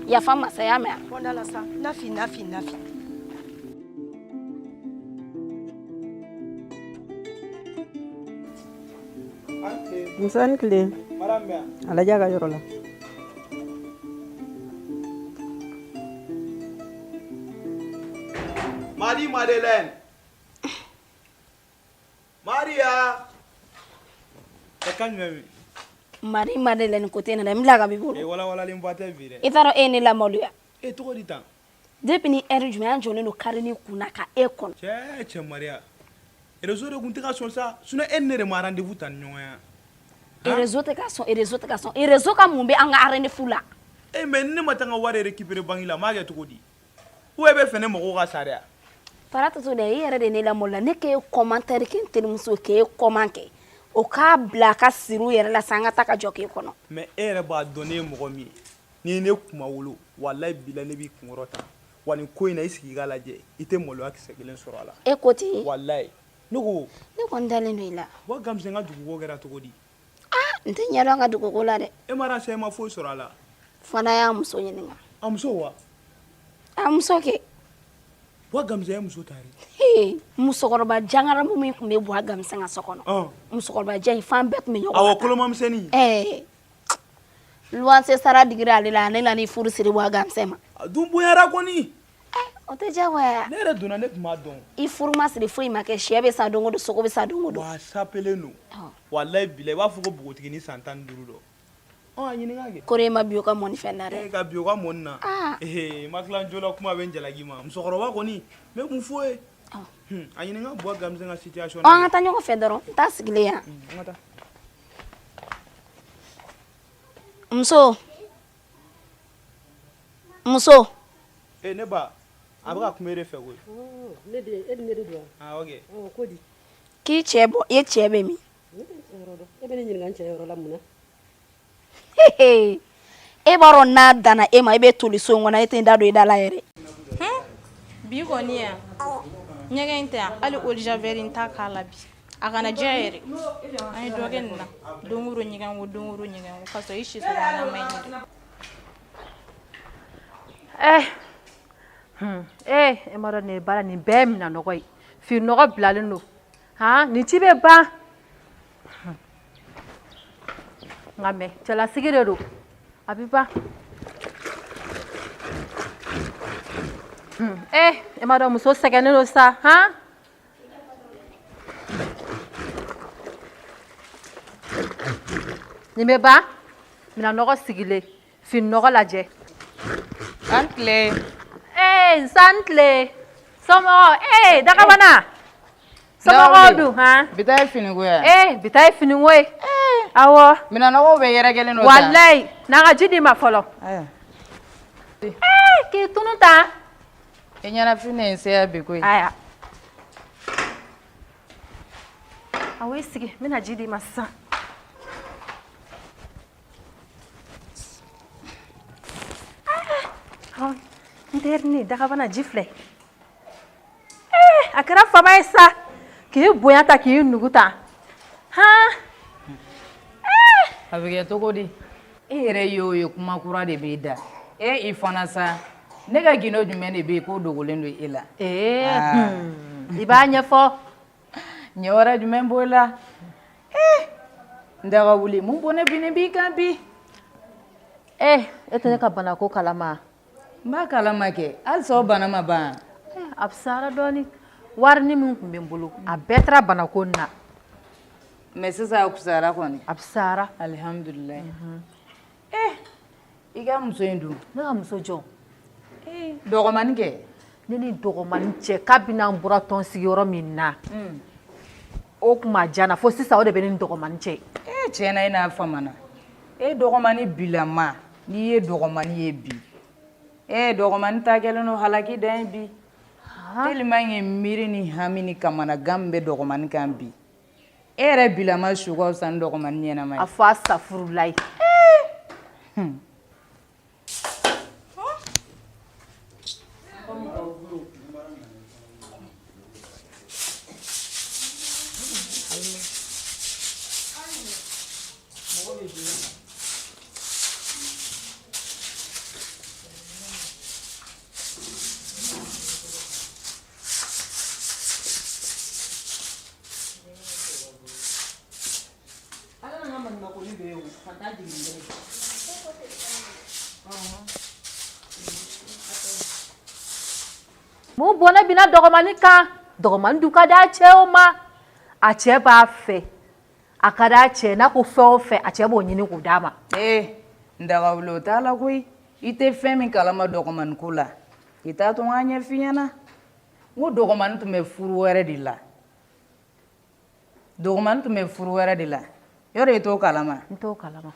Yafa n ma sa, i y'a mɛn wa? Bɔ n da la sa. Nafi Nafi Nafi. Musa ni tile. A lajɛ a ka yɔrɔ la. Marie Madeleine. Maria. E kan jumɛn bɛ? Marie Madeleine ko tɛ na dɛ, n bila ka b'i bolo. E walawalalenba tɛ bi dɛ. I t'a dɔn e ye ne lamaloya. E tɔgɔ di tan? Depuis ni heure jumɛn an jɔlen don karini kunna ka e kɔnɔ. Cɛ cɛ Maria. Réseau de kun tɛ ka sɔn sa. Sinon e ni ne de ma rendez-vous ta ni ɲɔgɔn ye. Réseau tɛ ka sɔn, réseau tɛ ka sɔn. Réseau ka mun bɛ an ka rendez-vous la? E mais ni ne ma taa n ka wari récupérer banque la, n b'a kɛ cogo di? Ou e bɛ fɛ ne mago ka sa de wa? Paratutu dɛ, i yɛrɛ de ne lamaloya. Ne k'e commentaire kɛ n terimuso k'e comment kɛ. O k'a bila a ka siriw yɛrɛ la sa, an ka taa ka jɔ k'e kɔnɔ. Mais e yɛrɛ b'a dɔn ne ye mɔgɔ min ye. N'i ye ne kuma wolo, walayi bilayi ne b'i kunkɔrɔ ta. Wa nin ko in na, i sigi i k'a lajɛ, i tɛ maloya kisɛ kelen sɔrɔ a la. E ko ten? Walayi. Ne ko. Ne kɔni dalen don i la. Wa Gamisɛn ka duguko kɛra cogo di? Ah, n tɛ ɲɛ dɔn an ka duguko la dɛ. E ma renseignement ma foyi sɔrɔ a la. Fana y'a muso ɲininka. A muso wa? A muso kɛ. Wa Gamisɛn ye muso ta de. Ee, musokɔrɔba jangaramu min tun bɛ bɔ a Gamisɛn ka so kɔnɔ. Musokɔrɔba jan in fan bɛɛ tun bɛ ɲɔgɔn Awɔ, kan. kolomamisɛnnin. Ɛɛ, luwanse sara digira ale la, ne nana i furu siri bɔ a Gamisɛn ma. A dun bonyara kɔni. O tɛ diyagoya. Ne yɛrɛ donna, ne tun b'a dɔn. I furu ma siri, foyi ma kɛ, sɛ bɛ sa don o don, sogo bɛ sa don o don. Wa a sapelen don. Walayi bilayi, i b'a fɔ ko npogotiginin san 15 dɔ. Ɔ, a ɲininka kɛ. Kɔrɔ e ma bi o ka mɔni fɛn na dɛ. E ka bi o ka mɔni na. Ah. Ee, ma tila n jo la, kuma bɛ n jalaki ma. Musokɔrɔba kɔni, n bɛ mun f'o ye? A ɲininka Buwa Gamisɛn ka situation Ɔ, an ka taa ɲɔgɔn fɛ dɔrɔn, n t'a sigilen yan. An ka taa. Muso. Muso. E ne ba, a bɛ ka kuma e de fɛ koyi. Ne den, e ni ne de don wa? Ah, ok. Ɔ, ko di? K'i cɛ bɔ, e cɛ bɛ min? Ne tɛ n cɛ yɔrɔ dɔn. E bɛ ne ɲininka n cɛ yɔrɔ la mun na? E b'a dɔn n'a danna e ma, e bɛ toli so in kɔnɔ, e tɛ n da don i da la yɛrɛ. Bi kɔni yan, ɲɛgɛn in tɛ yan, hali eau de javel n t'a k'a la bi. A kana diya yɛrɛ. An ye dɔ kɛ nin na. Don o don ɲɛgɛn ko, don o don ɲɛgɛn ko, k'a sɔrɔ i si so kɔnɔna man ɲi yɛrɛ. E ma dɔn nin ye baara nin bɛɛ ye minɛn nɔgɔ ye. Fini nɔgɔ bilalen don. Han, nin ci bɛ ban. Nka mɛ cɛlasigi de don. A bɛ ban. E ma dɔn muso sɛgɛnnen don sa, han? Nin bɛ ban. Minɛn nɔgɔ sigilen. Fini nɔgɔ lajɛ. An tile. Ee nse a ni tile. Somɔgɔw ee Dagabana. Somɔgɔw dun han. Bi ta ye finiko ye. Ee bi ta ye finiko ye. Awɔ. Minɛnɔgɔw bɛɛ yɛrɛkɛlen don tan. Walayi na n ka ji d'i ma fɔlɔ. Ee k'i tunu tan. I ɲɛnafin de ye n se yan bi koyi. Aya. Awɔ i sigi n bɛna ji d'i ma sisan. N terinin Dagabana ji filɛ. Ee a kɛra fama ye sa k'i bonya tan k'i nugu tan han. A bɛ kɛ cogo di e yɛrɛ y'o ye kuma kura de b'i da e i fana sa ne ka gindo jumɛn de bɛ yen k'o dogolen don e la. Ee i b'a ɲɛfɔ. Ɲɛ wɛrɛ jumɛn b'o la ee n Dagawuli mun bɔnɛ binnen b'i kan bi. Ee e tɛ ne ka banako kalama. N b'a kalama kɛ halisa o bana ma ban. A fisayara dɔɔnin warini min tun bɛ n bolo a bɛɛ taara banako in na. Mais sisan a fisayara kɔni. A fisayara. Alihamudulilayi. Ee i ka muso in dun. Ne ka muso jɔn. Dɔgɔmani kɛ. Ne ni dɔgɔmani cɛ kabini an bɔra tɔn sigiyɔrɔ min na. O kuma jana fo sisan o de bɛ ne ni dɔgɔmani cɛ. Ee tiɲɛ na e n'a famana. E dɔgɔmani bilama n'i ye dɔgɔmani ye bi. Ee dɔgɔmani ta kɛlen don halaki dan ye bi. Tellement que miiri ni hami ni kamanagan min bɛ dɔgɔmani kan bi. E yɛrɛ bilama su ka fisa ni dɔgɔmani ɲɛnama ye. A fɔ asafurulayi. Mun bɔnɛ binna dɔgɔmani kan dɔgɔmani dun ka di a cɛ o ma a cɛ b'a fɛ a ka di a cɛ n'a ko fɛn o fɛn a cɛ b'o ɲini k'o d'a ma. Ee n Dagawuli o t'a la koyi i tɛ fɛn min kalama dɔgɔmani ko la i t'a to n k'a ɲɛf'i ɲɛna n ko dɔgɔmani tun bɛ furu wɛrɛ de la dɔgɔmani tun bɛ furu wɛrɛ de la yɔrɔ i t'o kalama n t'o kalama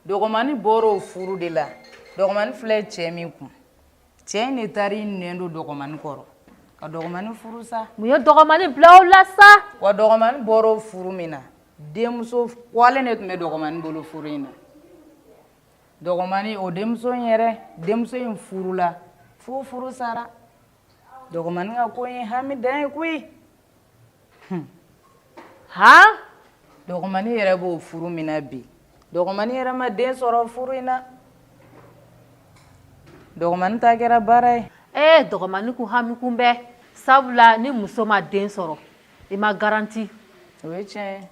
dɔgɔmani bɔra o furu de la dɔgɔmani filɛ cɛ min kun cɛ in de taara i nɛn don dɔgɔmani kɔrɔ ka dɔgɔmani furu sa mun ye dɔgɔmani bila o la sa wa dɔgɔmani bɔra o furu min na denmuso kwalen de tun bɛ dɔgɔmani bolo furu in na dɔgɔmani o denmuso in yɛrɛ denmuso in furula fo furu sara dɔgɔmani ka ko ye hami dan ye koyi han dɔgɔmani yɛrɛ b'o furu min na bi dɔgɔmani yɛrɛ ma den sɔrɔ furu in na dɔgɔmani ta kɛra baara ye ee dɔgɔmani kun hami kun bɛ sabula ni muso ma den sɔrɔ i ma garanti o ye tiɲɛ ye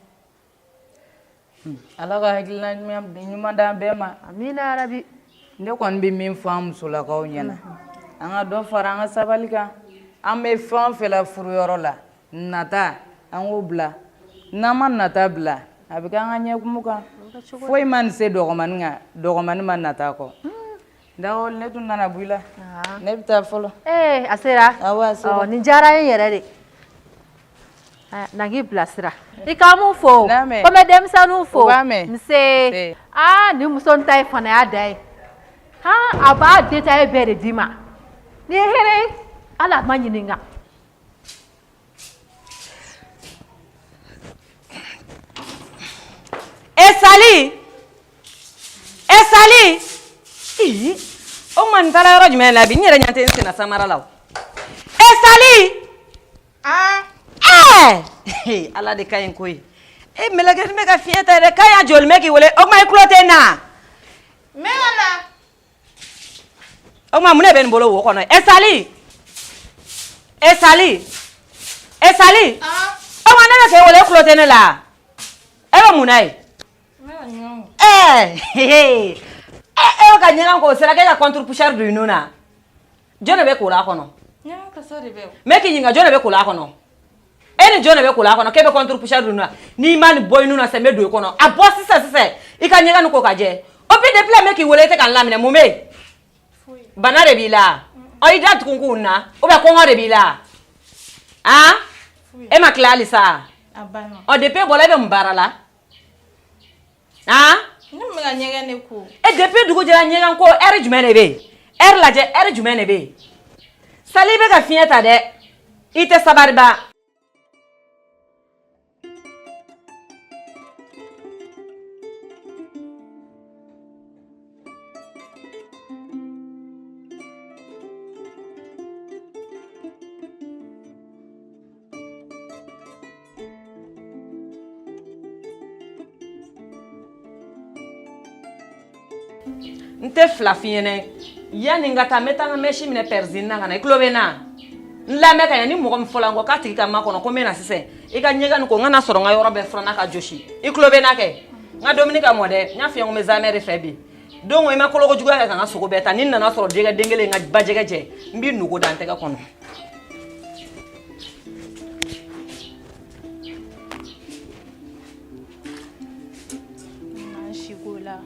Ala ka hakilina ɲuman d'an bɛɛ ma amina yarabi ne kɔni bɛ min fɔ an musolakaw ɲɛna an ka dɔ fara an ka sabali kan an bɛ fɛn o fɛn la furuyɔrɔ la nata an k'o bila n'an ma nata bila a bɛ kɛ an ka ɲɛkumu kan foyi ma nin se dɔgɔmani kan dɔgɔmani ma nata kɔ Dagawuli ne tun nana bɔ i la ne bɛ taa fɔlɔ ee a sera awɔ a sera nin diyara n ye yɛrɛ de na k'i bilasira i ka mun fo ko n bɛ denmisɛnninw fo nse aa nin muso in ta ye fanaya dan ye han a b'a détail bɛɛ de d'i ma nin ye hɛrɛ ye hali a ma ɲininka E Sali e Sali ii o tuma nin taara yɔrɔ jumɛn la bi n yɛrɛ ɲɛ tɛ n senna samara la o e Sali ɛɛ Ala de ka ɲi koyi e mɛlɛkɛnin bɛ ka fiɲɛ ta dɛ k'a y'a joli bɛ k'i wele o tuma i tulo tɛ n na n bɛ ka na o tuma mun de bɛ nin bolo wo kɔnɔ e Sali e Sali e Sali o tuma ne bɛ k'e wele e tulo tɛ ne la e bɛ mun na yen ɛɛ e bɛ ka ɲɛgɛn ko o sera k'e ka contre poussière don i nun na jɔn de bɛ kola kɔnɔ n bɛ k'i ɲininka jɔn de bɛ kola kɔnɔ e ni jɔn de bɛ kola kɔnɔ k'e bɛ contre poussière don i nun na n'i ma nin bɔ i nun na sisan n bɛ don i kɔnɔ a bɔ sisan sisan i ka ɲɛgɛn nin ko ka jɛ o puis depuis la n bɛ k'i wele i tɛ ka n laminɛ mun bɛ yen Bana de b'i la. Ɔ i da tugun k'u na ou bien kɔngɔ de b'i la. Han? E ma tila halisa? A banna. Ɔ depuis e bɔra e bɛ mun baara la? Han? Ne tun bɛ ka ɲɛgɛn de ko. E depuis dugu jɛra ɲɛgɛn ko heure jumɛn de bɛ yen? Heure lajɛ heure jumɛn de bɛ yen? Sali i bɛ ka fiɲɛ ta dɛ. I tɛ sabari ba. N tɛ fila f'i ɲɛna yanni n ka taa n bɛ taa n ka mɛsi minɛ pɛrizini na ka na i tulo bɛ n na n lamɛn ka ɲɛ ni mɔgɔ min fɔla n kɔ k'a tigi ka makɔnɔ ko n bɛ na sisan i ka ɲɛgɛn nin ko n kana sɔrɔ n ka yɔrɔ bɛɛ furanna ka jɔsi i tulo bɛ n na kɛ n ka dumuni ka mɔ dɛ n y'a f'i ye ko n bɛ zamɛ de fɛ bi don i ma koloko juguya kɛ ka n ka sogo bɛɛ ta ni n nana sɔrɔ jɛgɛ den kelen n ka bajɛgɛ jɛ n b'i nogo da n tɛgɛ kɔnɔ. Si ko la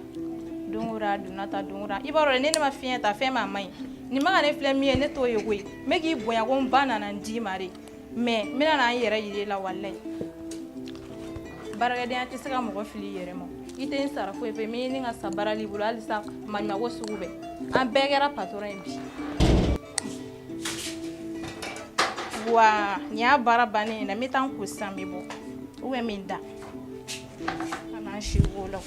don o don a donna tan don o don i b'a dɔn ne ne ma fiɲɛ ta fɛn ma man ɲi nin ma ka ne filɛ min ye ne t'o ye koyi n bɛ k'i bonya ko n ba nana n d'i ma de mais n bɛna na n yɛrɛ yir'i la walayi baarakɛdenya tɛ se ka mɔgɔ fili i yɛrɛ ma i tɛ n sara foyi fɛ n bɛ ɲini ka sa baara l'i bolo halisa maɲumako sugu bɛɛ an bɛɛ kɛra patɔrɔn ye bi wa nin y'a baara bannen ye dɛ n bɛ taa n ko sisan n bɛ bɔ ou bien n bɛ n da ka na n si ko la.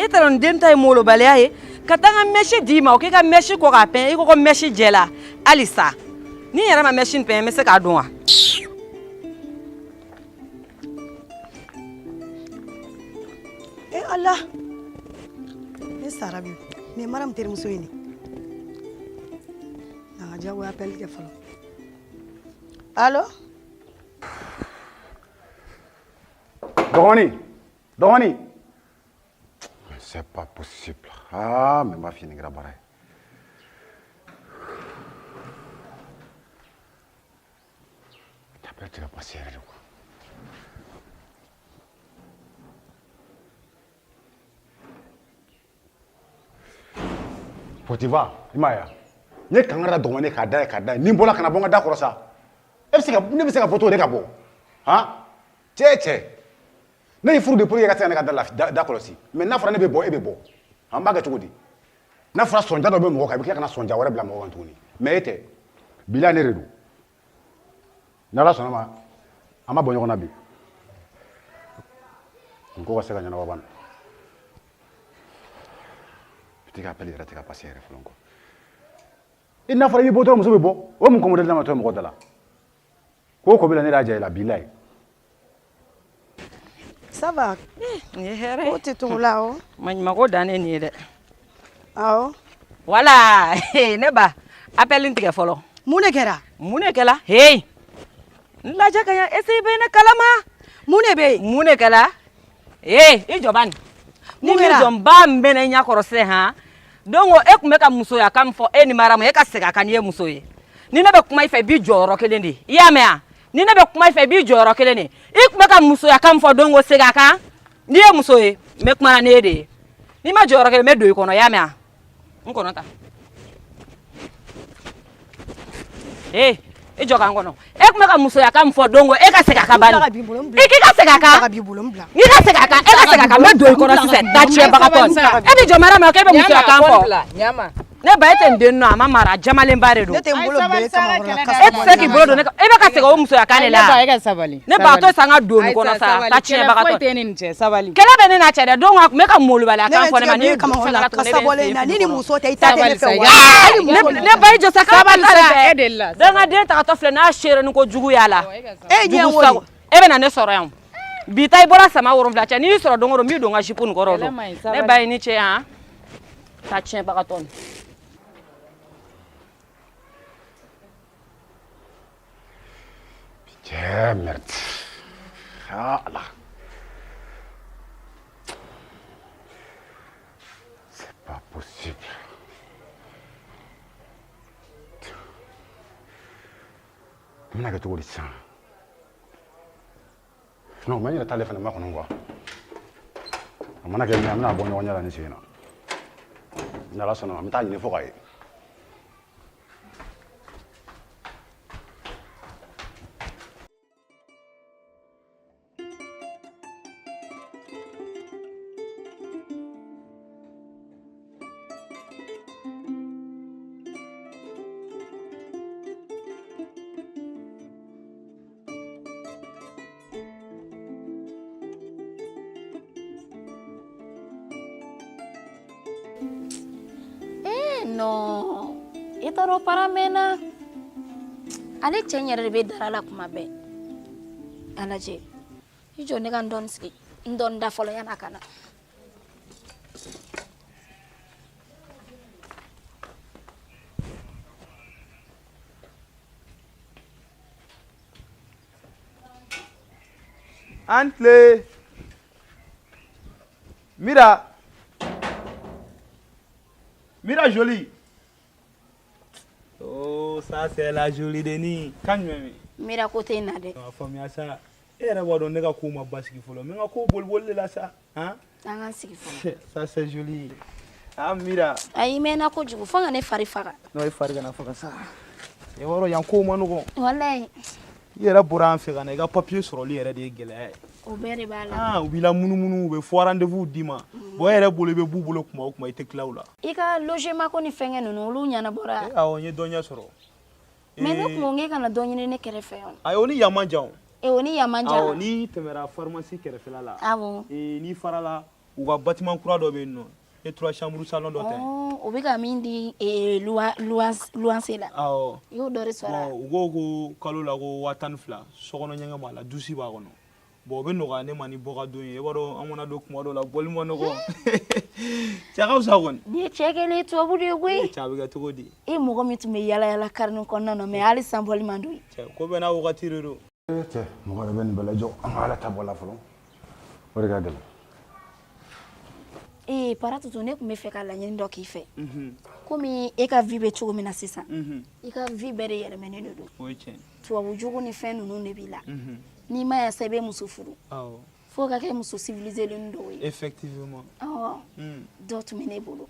E taara nin den ta ye molobaliya ye ka taa n ka mɛsi d'i ma o k'i ka mɛsi ko k'a pɛn i ko ko mɛsi jɛla halisa ni n yɛrɛ ma mɛsi nin pɛn n bɛ se k'a dun wa. E ala ne sara bi nin ye Mariam terimuso ye nin na ka jagoya appel kɛ fɔlɔ allo. Dɔgɔnin dɔgɔnin c'est pas possible. Ah, mais n b'a f'i ye nin kɛra baara ye. Appel tɛ ka passer yɛrɛ de quoi. Potiva, i m'a ye wa? N ye kangari da dɔgɔnin k'a da ye k'a da ye ni n bɔra kana bɔ n ka da kɔrɔ sa. E bɛ se ka ne bɛ se ka bɔ cogo di ka bɔ? Han? Cɛ cɛ. Ne y'i furu de pour que i ka se ka ne ka da la da kɔlɔsi. Mais n'a fɔra ne bɛ bɔ e bɛ bɔ. An b'a kɛ cogo di? N'a fɔra sɔnja dɔ bɛ mɔgɔ kan i bɛ tila ka na sɔnja wɛrɛ bila mɔgɔ kan tuguni. Mais e tɛ. Bilahi ne de don. N'Ala sɔnna ma an b'a bɔ ɲɔgɔn na bi. Nin ko ka se ka ɲɛnabɔ bani. Petit ka appel yɛrɛ tɛ ka passer yɛrɛ fɔlɔ quoi. I n'a fɔra i bɛ bɔ dɔrɔn muso bɛ bɔ. O ye mun ko modèle damatɔ ye mɔgɔ da la. Ko o ko bɛ la ne de y'a diya i la bilahi. Ça va? Nin ye hɛrɛ ye. Ko tɛ tugu la o. Maɲumako dan ye nin ye dɛ. Awɔ. Voilà ne ba appel in tigɛ fɔlɔ. Mun de kɛra? Mun de kɛla? Hey n lajɛ ka ɲɛ est ce que i bɛ ne kalama? Mun de bɛ yen? Mun de kɛla? Hey i jɔ bani. Ni min jɔ n b'a mɛnɛ i ɲɛ kɔrɔ sisan han. Donc e tun bɛ ka musoya kan min fɔ e ni Mariam e ka segin a kan n'i ye muso ye. Ni ne bɛ kuma i fɛ i b'i jɔ yɔrɔ kelen de. I y'a mɛn wa? Ni ne bɛ kuma i fɛ i b'i jɔ yɔrɔ kelen de. I tun bɛ ka musoya kan min fɔ don o segin a kan. N'i ye muso ye n bɛ kuma na n'e de ye. N'i ma jɔ yɔrɔ kelen n bɛ don i kɔnɔ i y'a mɛn wa? N kɔnɔ ta. Ee i jɔ ka n kɔnɔ. E tun bɛ ka musoya kan min fɔ don o e ka segin a kan bani. I k'i ka segin a kan. N'i ka segin a kan e ka segin a kan n bɛ don i kɔnɔ sisan ta tiɲɛbagatɔ. E bɛ jɔ Mariam k'e bɛ musoya kan fɔ. Ne ba e tɛ n den nɔ a ma mara jamalenba de don. Ne tɛ n bolo bila e kamakɔrɔ la. E tɛ se k'i bolo don ne kan e bɛ ka segin o musoya kan de la. Ne ba e ka sabali. Ne ba a to sa n ka don nin kɔnɔ sa ta tiɲɛbagatɔ. Kɛlɛ foyi tɛ ne ni cɛ sabali. Kɛlɛ bɛ ne n'a cɛ dɛ donc a tun bɛ ka molobaliya kan fɔ ne ma ne bɛ n tigɛ kamakɔrɔ la kasa bɔlen in na ni ni muso tɛ i ta tɛ ne fɛ wa. Ne ba i jɔ sa sabali sa e de la. Donc n ka den tagatɔ filɛ n'a seere ni ko jugu y'a la. E ɲɛ wo de. E bɛ na ne sɔrɔ yan. Bi ta i bɔra sama 7 cɛ n'i y'i sɔrɔ don o don n b'i don n ka jupe nin kɔrɔ o don. Ne ba i ni ce han. Ta tiɲɛbagatɔ nin. Cɛ merde. Ah Allah. C'est pas possible. N bɛna kɛ cogo di sisan? Non, mais n yɛrɛ t'ale fana makɔnɔ quoi. A mana kɛ min ye, an bɛna bɔ ɲɔgɔn ɲɛ la nin sen in na. Ni Ala sɔnna, an bɛ taa ɲini fo k'a ye. Eh non, i t'a dɔn para mɛnna. Ale cɛ in yɛrɛ de bɛ dara la kuma bɛɛ. A lajɛ, i jɔ ne ka n dɔɔni sigi, n dɔɔni da fɔlɔ yan'a ka na. An tile Mira Mira jolie Oh, ça c'est la jolie Denis. Kan jumɛn bɛ? Mira ko tɛ n na dɛ. A faamuya sa. E yɛrɛ b'a dɔn ne ka kow ma basigi fɔlɔ. N bɛ n ka kow boliboli de la sa. Han? An k'an sigi fɔlɔ. Ça c'est joli. Ah Mira. Ayi, i mɛnna kojugu fo ka ne fari faga. Non, i fari kana faga sa. I b'a dɔn yan kow man nɔgɔn. Walayi. I yɛrɛ bɔra an fɛ ka na i ka papier sɔrɔli yɛrɛ de ye gɛlɛya ye. O bɛɛ de b'a la. Ah, u b'i lamunumunu, u bɛ faux rendez-vous d'i ma. Bon, e yɛrɛ bolo i bɛ b'u bolo kuma o kuma i tɛ tila u la. I ka logement ko ni fɛnkɛ ninnu olu ɲɛnabɔra. Eh, awɔ, n ye dɔ ɲɛ sɔrɔ. Mais ne kun ko k'e kana dɔ ɲini ne kɛrɛfɛ yan. Ayi, o ni yan man jan o. Eh, o ni yan man jan. Awɔ, n'i tɛmɛra pharmacie kɛrɛfɛla la. Awɔ. Ee, n'i farala u ka bâtiment kura dɔ bɛ yen nɔ. Ne trois chambres salon dɔ ta yen. O bɛ ka min di luwanse la. Awɔ. I y'o dɔ de sɔrɔ. Bon, u ko ko kalo la ko 12,000 sokɔnɔ ɲɛgɛn b'a la, douche b'a kɔnɔ. Bon, o bɛ nɔgɔya ne ma ni bɔ ka don ye. I b'a dɔn an mana don kuma dɔw la bɔli ma nɔgɔn. Cɛ ka fisa kɔni. Nin ye cɛ kɛlen ye tubabu de ye koyi. Cɛ a bɛ kɛ cogo di? E mɔgɔ min tun bɛ yala yala carré kɔnɔna na mais hali san bɔli man d'o ye. Cɛ ko bɛɛ n'a wagati de don. Cɛ, mɔgɔ yɛrɛ bɛ nin bɛɛ lajɔ. An ka Ala ta bɔ a la fɔlɔ. O de ka gɛlɛn. Ee Paratutu, ne tun bɛ fɛ ka laɲini dɔ k'i fɛ. Komi e ka vie bɛ cogo min na sisan. I ka vie bɛɛ de yɛlɛmɛnen de don. O ye tiɲɛ. Tubabu jugu ni fɛn ninnu de b'i la. N'i ma ya sa i bɛ muso furu. Awɔ. Fo ka kɛ muso civilisé dɔw ye. Effectivement. Awɔ. Dɔ tun bɛ ne bolo.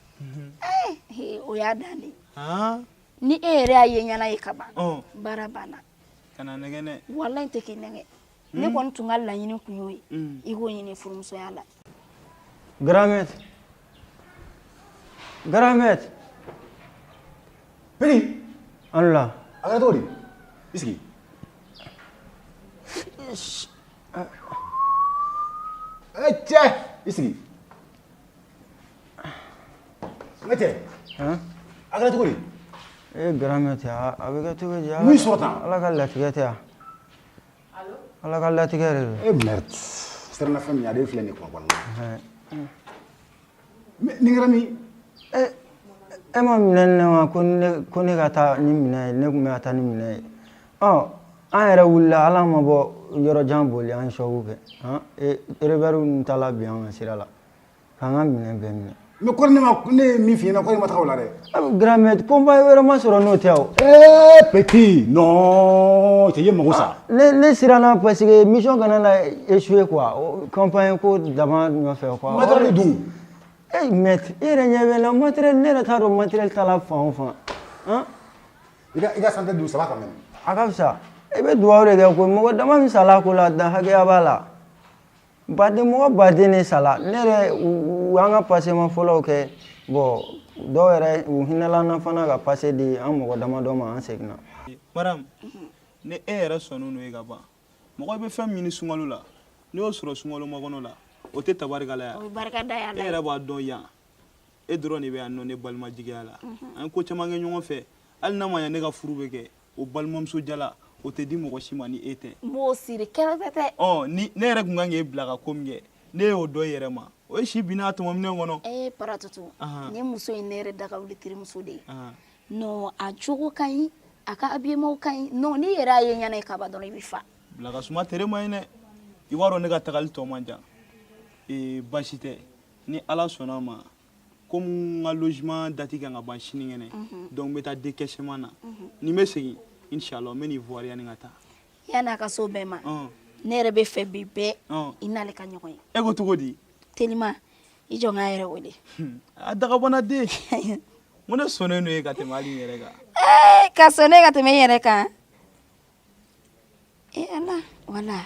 Ee o y'a dan de ye. Han. Ni e yɛrɛ y'a ye ɲɛna ye ka ban. Baara banna. Kana nɛgɛ dɛ. Walayi n tɛ k'i nɛgɛ. Ne kɔni tun ka laɲini kun y'o ye. I k'o ɲini furumusoya la. Grand maître. Grand maître. Petit. An la. A kɛra cogo di? I sigi. Eh cɛ, i sigi. N ka cɛ. A kɛra cogo di? Eh grand maître, a bɛ kɛ cogo di? Mun y'i sɔrɔ tan? Ala ka latigɛ tɛ yan. Ala ka latigɛ de don. Eh merde. Siranna fɛn min ɲɛ, ale filɛ nin ye quoi walahi. Mais nin kɛra min? E ma minɛ ne ma ko ne ka taa ni minɛ ye, ne tun bɛ ka taa ni minɛ ye. Ɔ an yɛrɛ wulila, ala ma bɔ yɔrɔ jan boli an ye choc kɛ. Han, rebelle ninnu taara bin an kan sira la k'an ka minɛn bɛɛ minɛ. Mais kɔri ne ma ne ye min f'i ɲɛna kɔri ma taga o la dɛ. Grand maître, convoi wɛrɛ ma sɔrɔ n'o tɛ o. Eh petit, non, cɛ i ye mago sa. Ne siranna parce que mission kana na échouer quoi. Campagne ko dama nɔfɛ quoi. Matériel dun. Eh maître, e yɛrɛ ɲɛ bɛ n la matériel ne yɛrɛ t'a dɔn matériel taara fan o fan. Han? I ka santé dun ça va quand même. A ka fisa. I bɛ dugawu de kɛ koyi, mɔgɔ dama min sala ko la dan hakɛya b'a la. Baden mɔgɔ baden de sala ne yɛrɛ u y'an ka passement fɔlɔw kɛ bon dɔw yɛrɛ u hinɛla an na fana ka passe di an mɔgɔ damadɔ ma an seginna. Madame, ni e yɛrɛ sɔnnen don e ka ban mɔgɔ bɛ fɛn min ɲini sunkalo la n'i y'o sɔrɔ sunkalo makɔnɔ la o tɛ tabarikala ye. O ye barikada ye Ala ye. E yɛrɛ b'a dɔn yan e dɔrɔn de bɛ yan nɔ ne balima jigiya la. An ye ko caman kɛ ɲɔgɔn fɛ hali n'a ma ɲɛ ne ka furu bɛ kɛ o balimamuso jala o tɛ di mɔgɔ si ma ni e tɛ. N b'o siri kɛrɛfɛ tɛ. Ɔ ni ne yɛrɛ tun kan k'e bila ka ko min kɛ ne y'o dɔn i yɛrɛ ma o ye si bin n'a tɔmɔminɛ kɔnɔ. Ee Paratutu, nin muso in ne yɛrɛ da ka wuli terimuso de ye. Non a jogo ka ɲi, a ka habillement ka ɲi. Non n'i yɛrɛ y'a ye ɲɛna ye ka ban dɔrɔn i bɛ fa. Bila ka suma tere ma ɲi dɛ. I b'a dɔn ne ka tagali tɔ man jan. Ee baasi tɛ ni Ala sɔnna a ma komi n ka logement date kan ka ban sinikɛnɛ donc n bɛ taa décaissement na ni n bɛ segin inchallah n bɛ n'i voir yanni n ka taa. Yanni a ka s'o bɛɛ ma. Ne yɛrɛ bɛ fɛ bi bɛɛ i n'ale ka ɲɔgɔn ye. E ko cogo di? Telima, i jɔ n k'a yɛrɛ wele. A dagabana den. N ko ne sɔnnen don e ka tɛmɛ hali n yɛrɛ kan. Ee, ka sɔn ne ka tɛmɛ i yɛrɛ kan. E Ala, wala.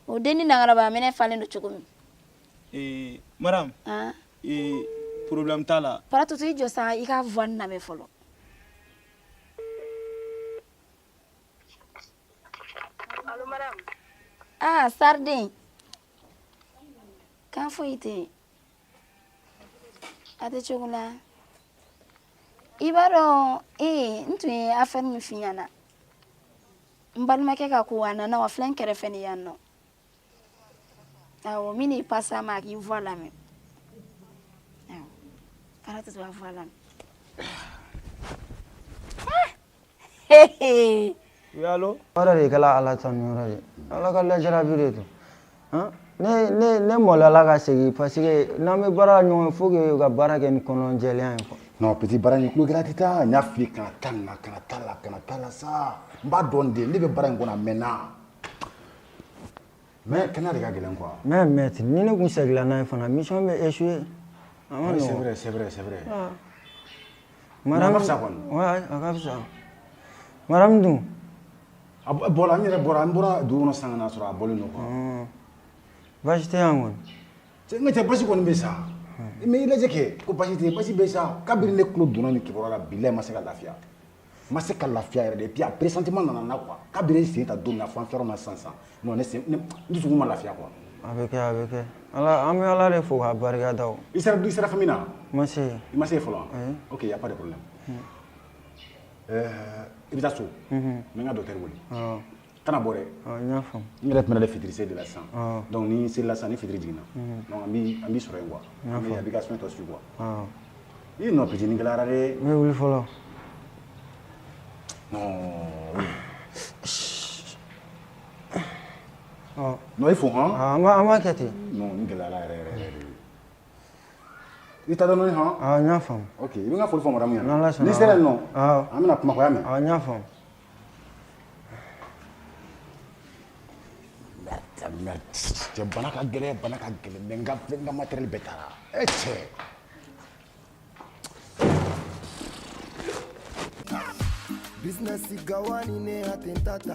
O den ni nangaraba minɛ falen don cogo min. Ee, madame. Ee, problème t'a la. Paratutu, i jɔ sa, i ka voix lamɛn fɔlɔ. Allo madame. Ah, Sarden. Kan foyi tɛ yen. A tɛ cogo la. I b'a dɔn ee n tun ye affaire min f'i ɲɛna. N balimakɛ ka ko a nana wa filɛ n kɛrɛfɛ ni yan nɔ. Awɔ, n bɛn'i passer a ma a k'i voix lamɛn. Awɔ, Paratutu a voix lamɛn. Oui, allo? Yɔrɔ de kɛla Ala tanu yɔrɔ ye. Ala ka lajarabi de don. Han? Ne maloyala ka segin parce que n'an bɛ baara la ɲɔgɔn fɛ, faut que ka baara kɛ ni kɔnɔjɛlenya ye quoi. Non, petit, baara in tulo gɛlɛya tɛ taa. N y'a f'i ye, kana taa nin na, kana taa la, kana taa la sa. N b'a dɔn de, ne bɛ baara in kɔnɔ a mɛnna. Mais kɛnɛya de ka gɛlɛn quoi. Mais maître, ni ne kun seginna n'a ye fana, mission bɛ échouer. A ma Oui, c'est nɔgɔn. vrai, c'est vrai, c'est vrai. Ah. Mais a ka fisa kɔni. Ouais, a ka fisa. Madame dun? A bɔra, n yɛrɛ bɔra, n bɔra dugu kɔnɔ sisan ka na sɔrɔ a bɔlen don quoi. Baasi tɛ yan kɔni. Cɛ, n ka cɛ, basi kɔni bɛ sa. Mais i lajɛ kɛ, ko basi tɛ yen, basi bɛ sa. Kabini ne tulo donna nin kibaruya la, bilahi n ma se ka lafiya. N ma se ka lafiya yɛrɛ de. Et puis a pressentiment nana n na quoi. Kabini n sen ta don min na fo an filɛ yɔrɔ min na sisan sisan. Non, ne sen, ne n dusukun ma lafiya quoi. A bɛ kɛ, a bɛ kɛ. Ala, an bɛ Ala de fo k'a barika da o. I sera famille na? N ma se yen. I ma se yen fɔlɔ? Ayi. Ok, y a pas de problème. I bɛ taa so. N bɛ n ka docteur wele. Awɔ. Kana bɔ dɛ. Awɔ, n y'a faamu. N yɛrɛ tun bɛ nalen fitiri seli de la sisan. Awɔ. Donc ni selila sisan, ni fitiri jiginna. Donc an b'i sɔrɔ yen quoi. N y'a An bɛ faamu. a b'i ka soin tɔ suivre quoi. Awɔ. Ii non, petit, nin gɛlɛyara dɛ. N bɛ wuli fɔlɔ. Non. Ɔ. Non, il faut han. An b'a kɛ ten. Non, nin gɛlɛyara yɛrɛ yɛrɛ yɛrɛ de. I ta dɔɔni han. Awɔ, n y'a faamu. Ok, i bɛ n ka foli fɔ madame ɲɛna. N'Ala sɔnna. N'i sera yen nɔ, Awɔ. an bɛna kuma quoi, i y'a mɛn? Awɔ, n y'a faamu. Merde, merde. Cɛ, bana ka gɛlɛn, bana ka gɛlɛn, mais n ka matériel bɛɛ taara. E cɛ. Business gawani ne atentata.